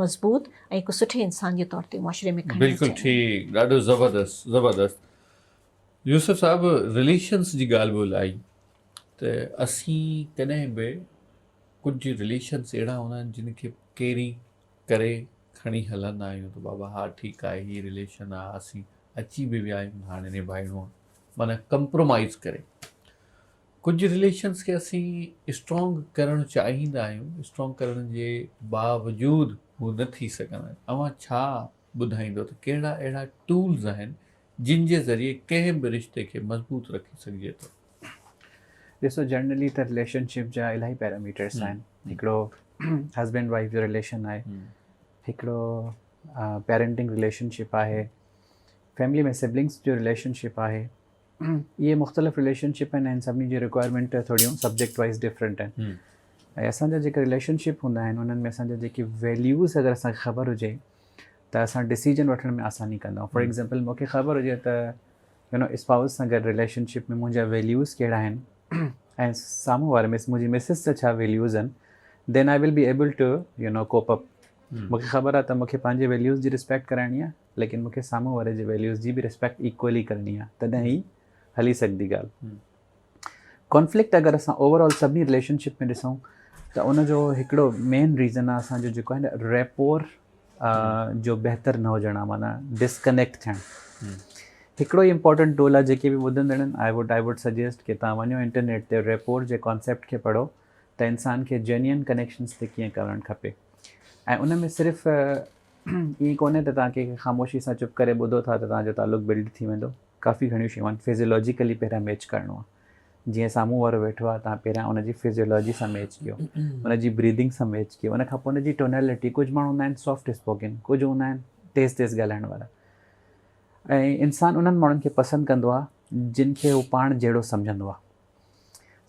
S2: مضبوط ۽ هڪ سٺي انسان جي طور تي معاشري ۾ کڻي
S1: بلڪل ٺيڪ ڏاڍو زبردست زبردست يوسف صاحب رليشنس جي ڳالهه ٻولهه آئي ته اسين ڪڏهن به ڪجهه رليشنس اهڙا هوندا آهن جن کي ڪيري ڪري کڻي هلندا آهيون ته بابا ها ٺيڪ آهي هي رليشن آهي اسين اچي به ويا آهيون هاڻي نڀائڻو آهي معنيٰ ڪمپرومائز ڪري ڪجهه رليشنس کي اسين اسٽرانگ ڪرڻ چاهيندا آهيون اسٽرانگ ڪرڻ جي باوجود هو نه ٿي سگهندا آهن اوهان ڇا ٻڌائيندو ته ڪهڙا اهڙا ٽولز آهن جن جي ذريعي ڪنهن به رشتي کي مضبوط رکي سگهجي ٿو.
S3: ڏسو جنرلي ته رليشن شپ جا الاهي پيراميٽرس آهن هڪڙو هسبينڊ وائيف جو رليشن آهي هڪڙو پيرنٽنگ رليشن شپ آهي فيملي ۾ سبلنگس جو رليشن شپ آهي اهي مختلف رليشن شپ آهن ۽ سڀني جي رڪوائرمينٽ ٿوريون سبجيڪٽ وائز ڊفرنٽ آهن ۽ اسان جا جيڪا رليشن شپ هوندا آهن انهن ۾ اسان جا جيڪي ويليوز اگر اسان کي خبر هجي ته اسان ڊسيزن وٺڻ ۾ آساني ڪندا آهيون فار ايگزامپل مون کي خبر هجي ته يو نو اسپائوس سان گڏ رليشن شپ ۾ منهنجا ويليوز ڪهڙا آهن ۽ سامهون واري مس منهنجي مسز جا ڇا ويليوز آهن then I will be able to you know cope up مون کي خبر آهي ته مون کي پنهنجي ويليوز جي رسپيڪٽ ڪرائڻي آهي ليڪن مون کي سامهون واري جي ويليوز جي به رسپيڪٽ ايڪولي ڪرڻي آهي تڏهن ئي هلي سگهندي ڳالهه ڪانفلڪٽ اگر اسان اوور آل سڀني رليشن شپ ۾ ڏسون ته ان جو هڪڙو مين ريزن آهي اسان جو جيڪو آهي نه ريپور جو بهتر نه هجڻ آهي معنيٰ ڊسڪنيڪٽ ٿيڻ هڪڙو ئي امپورٽنٽ ٽول آهي جيڪي به ٻڌندڙ آهن I would I would suggest ڪي توهان وڃو انٽرنيٽ تي ريپور جي ڪانسيپٽ کي پڙهو ته انسان کي جينيئن ڪنيڪشنس تي ڪيئن ڪرڻ کپي ۽ ان ۾ صرف ائين ڪونهي ته توهان ڪنهن کي خاموشي سان چپ ڪري ٻڌو ٿا ته توهان جو تعلق بلڊ ٿي ويندو ڪافي گهڻيون شيون آهن فزيولاجيڪلي پهريان ميچ ڪرڻو آهي جيئن سامهون وارو ويٺو آهي توهان پهريان ان جي فزيولاجي سان ميچ ڪيو ان جي بريدنگ سان ميچ ڪيو ان کان پوء ان جي ٽونيلٽي ڪجهه ماڻهو هوندا آهن سافٽ اسپوڪن ڪجهه هوندا آهن تيز تيز ڳالهائڻ وارا ۽ انسان انهن ماڻهن کي پسند ڪندو آهي جن کي هو پاڻ جهڙو سمجهندو آهي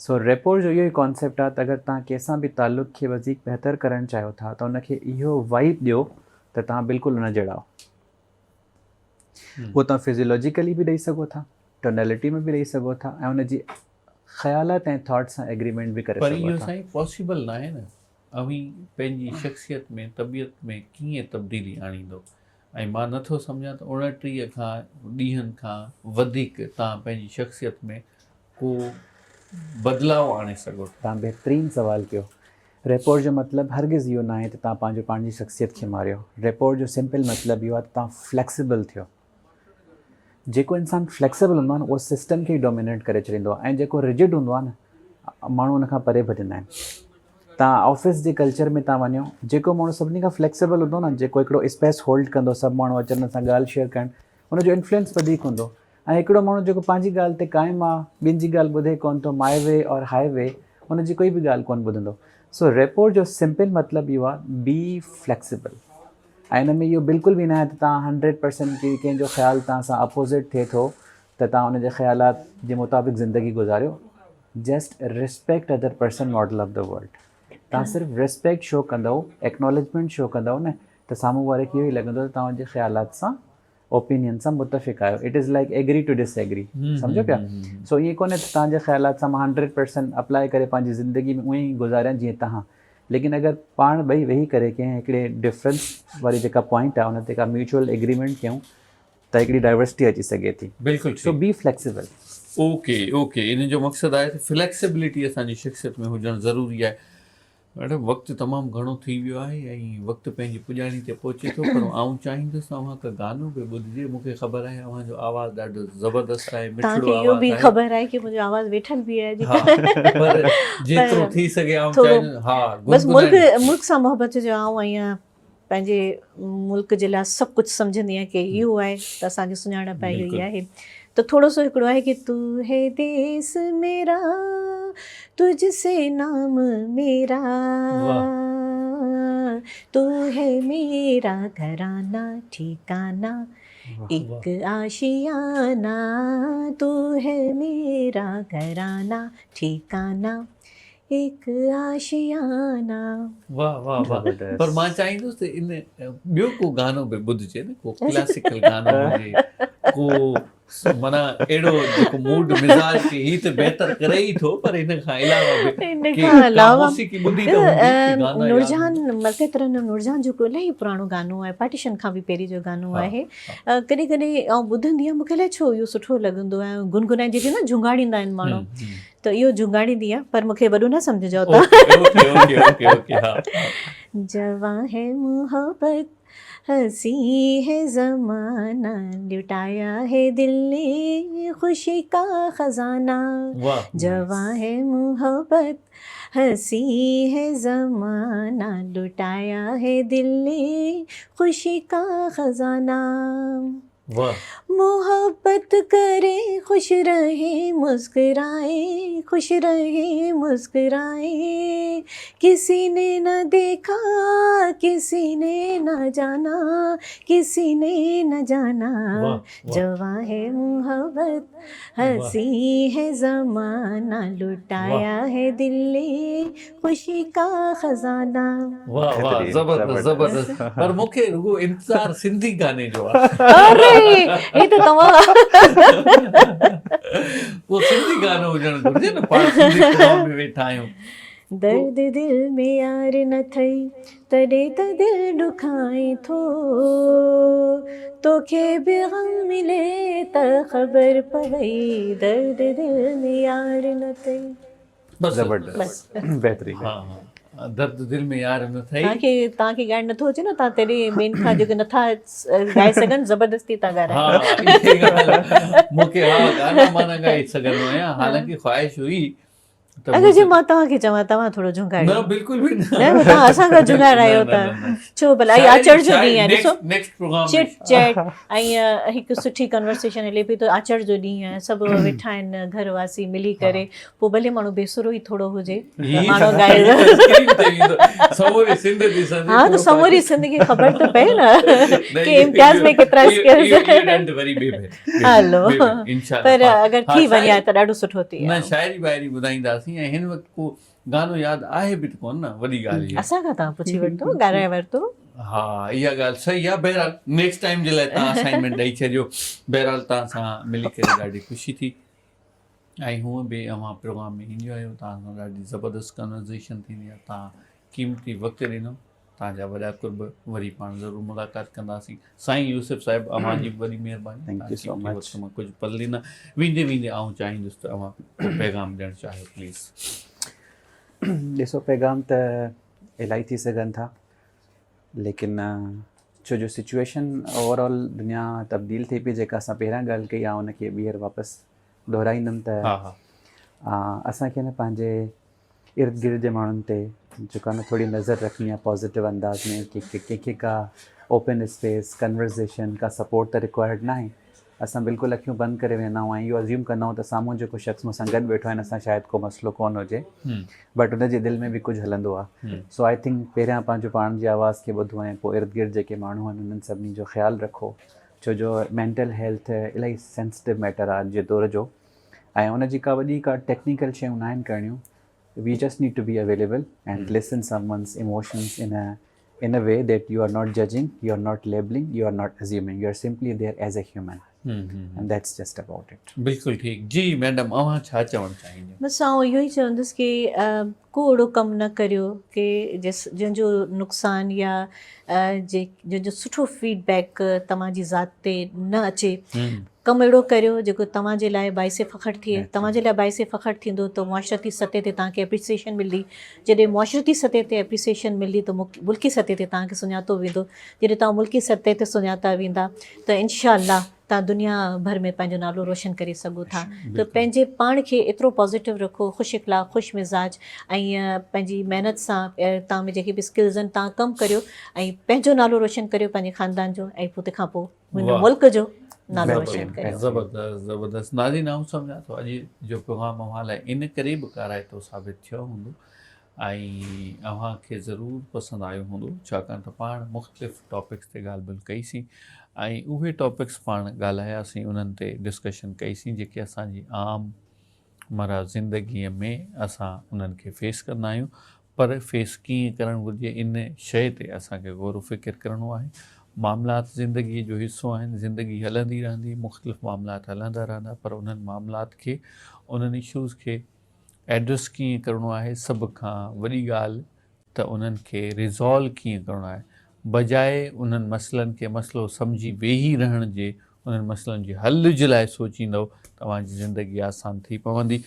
S3: سو ريپور جو اهو ئي ڪانسيپٽ آهي ته اگر توهان ڪنهن سان به تعلق کي وڌيڪ بهتر ڪرڻ چاهيو ٿا ته ان کي اهو وائب ڏيو ته توهان بلڪل ان جهڙا آهيو اهو توهان فزيولاجيڪلي به ڏئي سگهو ٿا ٽونيلٽي ۾ به ڏئي سگهو ٿا ۽ ان جي خيالات ۽ ٿاٽس سان ايگريمينٽ به ڪري
S1: پر
S3: سگهو
S1: اهو
S3: ٿا.
S1: سائين پاسيبل ناهي نه اوهين پنهنجي شخصيت ۾ طبيعت ۾ ڪيئن تبديلي آڻيندو ۽ مان نه ٿو سمجهان ته 29 کان ڏينهن کان وڌيڪ توهان پنهنجي شخصيت ۾ ڪو بدلاء آڻي سگهو ٿا.
S3: توهان بهترين سوال ڪيو. ريپور جو مطلب هرگز اهو ناهي ته توهان پنهنجو پاڻ جي شخصيت کي ماريو. ريپور جو سمپل مطلب اهو آهي ته توهان فليڪسبل ٿيو. جيڪو انسان فليڪسبل هوندو آهي نه اهو سسٽم کي ئي ڊومينيٽ ڪري ڇڏيندو آهي ۽ جيڪو رجڊ هوندو آهي نه ماڻهو ان کان پري ڀڄندا آهن. توهان آفيس جي ڪلچر ۾ توهان وڃو جيڪو ماڻهو سڀني کان فليڪسبل هوندو نه جيڪو هڪڙو اسپيس هولڊ ڪندو سڀ ماڻهو اچن ان سان ڳالهه شيئر ڪن ان جو انفلوئنس وڌيڪ هوندو ۽ هڪڙو ماڻهو جيڪو پنهنجي ڳالهه تي قائم آ ٻين جي ڳالهه ٻڌي ڪونه ٿو ماء وي اور هاء وي ان جي ڪوئي به ڳالهه ڪونه ٻڌندو سو ريپور جو سمپل مطلب اهو آ بي فليڪسبل ۽ ان ۾ اهو بلڪل به ناهي ته توهان هنڊريڊ پرسنٽ ڪي ڪنهن جو خيال توهان سان اپوزٽ ٿئي ٿو ته توهان ان جي خيالات جي مطابق زندگي گذاريو just respect other person model of the world توهان صرف ريسپيڪٽ شو ڪندؤ ايڪنالجمينٽ شو ڪندؤ نه ته سامهون واري کي اهو ئي لڳندو ته توهان جي خيالات سان اوپينين سان متفق آهيو it is like agree to disagree سمجهو پيا سو ائين ڪونهي ته توهان جي خيالات سان مان هنڊريڊ پرسنٽ اپلائي ڪري پنهنجي زندگي ۾ ائين ئي گذاريان جيئن توهان ليڪن اگر پاڻ ٻئي ويهي ڪري ڪنهن هڪڙي ڊفرنس واري جيڪا پوائنٽ آهي ان تي ڪا ميوچوئل ايگريمينٽ ڪيون ته هڪڙي ڊائيورسٽي اچي سگهي ٿي.
S1: بلڪل
S3: سو
S1: ٺيڪ.
S3: بي فليڪسيبل.
S1: اوڪي اوڪي ان جو مقصد آهي ته فليڪسيبلٽي اسان جي شخصيت ۾ هجڻ ضروري آهي. ميڊم وقت تمام گهڻو ٿي ويو آهي ۽ وقت پنهنجي پڄاڻي تي پهچي ٿو پر آئون چاهيندس ته اوهان کا گانو به ٻڌجي مون کي خبر آهي اوهان جو آواز ڏاڍو زبردست آهي
S2: توهان
S1: مٺڙو
S2: کي اهو
S1: آواز
S2: به
S1: آهي.
S2: خبر آهي ڪي منهنجو آواز ويٺل به آهي
S1: ها پر جيترو ٿي سگهي آئون چاهيندس ها
S2: بس ملڪ ملڪ سان محبت جو آئون ائين پنهنجي ملڪ جي لاء سڀ ڪجهه سمجهندي آهيان ڪي اهو آهي ته اسان جي سڃاڻپ اهو ئي آهي ته ٿورو سو هڪڙو آهي ڪي تو هي ديس ميرا تجھ سي نام ميرا تو هي ميرا گهرانا ٺيڪانا اڪ آشيانا تو هي ميرا گهرانا ٺيڪانا اڪ آشيانا.
S1: واه واه واه پر مان چاهيندس ته ان ٻيو ڪو گانو به ٻڌجي نه ڪو ڪلاسيڪل گانو هجي ڪو معنيٰ اهڙو جيڪو موڊ مزاج کي هي ته بهتر ڪري ئي ٿو پر ان کان علاوه به
S2: ان کان علاوه
S1: موسيقي ٻڌي ته هوندي ڪي گانا
S2: نورجهان ملڪه ترنم نورجهان جو الاهي پراڻو گانو آهي پارٽيشن کان به پهرين جو گانو آهي ڪڏهن ڪڏهن آئون ٻڌندي آهيان مونکي الائي ڇو اهو سٺو لڳندو آهي گنگنائي جيڪي نه جهونگاڙيندا آهن ماڻهو ته اهو جهونگاڙيندي آهيان پر مونکي وڏو نه سمجهجو
S1: ته اوڪي اوڪي اوڪي اوڪي ها
S2: جوان هي محبت هسي هي زمانا لٽايا هي دل ني خوشي ڪا خزانا جوان هي محبت هسي هي زمانا لٽايا هي دل ني خوشي ڪا خزانا محبت ڪري خوش رهي مسڪرائي خوش رهي مسڪرائي ڪسي ني نه ديکا ڪسي ني نه جانا ڪسي ني نه جانا جوان هي محبت هسي هي زمانا لٽايا هي دل ني خوشي ڪا خزانا.
S1: واه واه زبردست زبردست پر مون کي رڳو انتظار سنڌي گاني جو آ.
S2: اري هي ته توهان
S1: پوء سنڌي گانو هجڻ گهرجي نه پاڻ سنڌي قوم ۾ ويٺا آهيون.
S2: درد دل ۾ يار نه ٿئي تڏهن ته دل ڏکائين ٿو توکي به غم ملي ته خبر پوي درد دل ۾ يار نه ٿئي.
S1: بس
S3: زبردست بهترين
S1: ها ها درد دل ۾ يار نه ٿئي
S2: تان کي تان کي ڳائڻ نٿو اچي نه تان تيري ٻين کان جيڪي نٿا ڳائي سگهن زبردستي تان ڳارايو
S1: ها مون کي ها گانا مان نه ڳائي سگهندو آهيان حالانڪه خواهش هئي
S2: اگر جي مان توهان کي چوان توهان ٿورو جهونگاڙيو
S1: نه بلڪل به
S2: نه نه توهان اسان کان جهونگارايو ته ڇو ڀلا اڄ آچر جو ڏينهن آهي ڏسو
S1: نيڪسٽ پروگرام
S2: چٽ چيٽ ۽ هڪ سٺي ڪنورسيشن هلي پئي ته آچر جو ڏينهن آهي سڀ ويٺا آهن گهر واسي ملي ڪري پوء ڀلي ماڻهو بيسرو ئي ٿورو هجي ماڻهو ڳائي
S1: سموري سنڌ ڏسندي
S2: ها ته سموري سنڌ کي خبر ته پئي نه ڪي امتياز ۾ ڪيترا اسڪلز
S1: وري ٻي ڀيري
S2: هلو پر اگر ٿي وڃي ها ته ڏاڍو سٺو ٿئي
S1: نه شاعري وائري ٻڌائينداسين ۽ هن وقت ڪو گانو ياد آهي به ته ڪونه نه وڏي ڳالهه اها
S2: اسان کان توهان پڇي ورتو ڳارائي ورتو
S1: ها اها ڳالهه صحيح آهي بهرحال نيڪسٽ ٽائيم جي لاء توهان اسائنمينٽ ڏئي ڇڏيو بهرحال توهان سان ملي ڪري ڏاڍي خوشي ٿي. ۽ هونء به اوهان پروگرام ۾ اينديون آهيو توهان سان ڏاڍي زبردست ڪنورزيشن ٿيندي آهي توهان قيمتي وقت ڏنو توهان جا وڏا قرب وري پاڻ ضرور ملاقات ڪنداسين سائين يوسف صاحب اوهان جي به وڏي مهرباني
S3: thank you سو مچ
S1: وقت مان ڪجهه پل ڏنا ويندي ويندي آئون چاهيندس ته اوهان ڪو پيغام ڏيڻ چاهيو پليز.
S3: ڏسو پيغام ته الاهي ٿي سگهن ٿا ليڪن ڇو جو سچويشن اوور آل دنيا تبديل ٿي پئي جيڪا اسان پهريان ڳالهه ڪئي آئون ان کي ٻيهر واپس دهرائيندم ته اسان کي نه پنهنجي ارد گرد جي ماڻهن تي جيڪو آهي نه ٿوري نظر رکڻي آهي پازيٽو انداز ۾ ڪي ڪنهن کي ڪا اوپن اسپيس ڪنورزيشن ڪا سپورٽ ته رڪوائرڊ ناهي اسان بلڪل اکيون بند ڪري ويهندا آهيون ۽ اهو ازيوم ڪندا آهيون ته سامهون جيڪو شخص مون سان گڏ ويٺو آهي هن سان شايد ڪو مسئلو ڪونه هجي بٽ ان جي دل ۾ به ڪجهه هلندو آهي سو I think پهريان پنهنجو پاڻ جي آواز کي ٻڌو ۽ پوء ارد گرد جيڪي ماڻهو آهن انهن سڀني جو خيال رکو ڇو جو مينٽل هيلٿ الاهي سينسٽو ميٽر آهي اڄ جي دور جو ۽ ان جي ڪا وڏي ڪا ٽيڪنيڪل شيون ناهن ڪرڻيون we just need to be available and listen someone's emotions in in a way that you are not judging you are not labelling you are not assuming you are simply there as a human and that's just about it.
S1: بلڪل ٺيڪ جي madam اوهان ڇا چوڻ چاهينديون.
S2: بس آئون اهو ئي چوندس ڪي ڪو اهڙو ڪم نه ڪريو ڪي جنهن جو نقصان يا جنهن جو سٺو فيڊ بيڪ توهان جي ذات تي نه اچي. ڪم اهڙو ڪريو جيڪو توهان جي لاء باعث فخر ٿئي. توهان جي لاء باعث فخر ٿيندو ته معاشرتي سطح تي توهان کي اپريسيئيشن ملندي. جڏهن معاشرتي سطح تي اپريسيئيشن ملندي ته ملڪي سطح تي توهان کي سڃاتو ويندو. جڏهن توهان ملڪي سطح تي سڃاتا ويندا ته انشاء الله توهان دنيا ڀر ۾ پنهنجو نالو روشن ڪري سگهو ٿا. ته پنهنجي پاڻ کي ايترو پازيٽو رکو، خوش اخلاق، خوش مزاج ۽ پنهنجي محنت سان توهان ۾ جيڪي به اسڪلز آهن توهان ڪم ڪريو ۽ پنهنجو نالو روشن ڪريو پنهنجي خاندان جو ۽ پوء تنهن کان پوء هن ملڪ جو نالو روشن ڪريو.
S1: زبردست زبردست ناظرين آئون سمجهان ٿو اڄ جو پيغام اوهان لاء ان ڪري به ڪارائتو ثابت ٿيو هوندو ۽ اوهان کي ضرور پسند آيو هوندو ڇاڪاڻ ته پاڻ مختلف ٽاپڪس تي ڳالهه ٻولهه ڪئي سين ۽ اهي ٽاپڪس پاڻ ڳالهاياسين انهن تي ڊسڪشن ڪئي سين جيڪي اسان جي عام مره زندگيء ۾ اسان انهن کي فيس ڪندا آهيون پر فيس ڪيئن ڪرڻ گهرجي ان شيء تي اسان کي غور و فڪر ڪرڻو آهي. معاملات زندگيء جو حصو آهن، زندگي هلندي رهندي، مختلف معاملات هلندا رهندا پر انهن معاملات کي انهن اشوز کي ايڊريس ڪيئن ڪرڻو آهي سڀ کان وڏي ڳالهه ته انهن کي ريزالو ڪيئن ڪرڻو آهي بجاء انهن مسئلن کي مسئلو سمجهي ويهي رهڻ جي انهن مسئلن جي حل جي لاء سوچيندؤ ته اوهان جي زندگي آسان ٿي پوندي.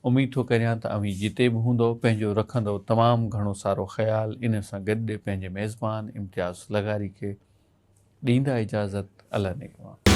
S1: اميد ٿو ڪريان ته اوهين جتي به هوندؤ پنهنجو رکندؤ تمام گهڻو سارو خيال ان سان گڏ پنهنجي ميزبان امتياز لغاري کي ڏيندا اجازت الله نگهبان.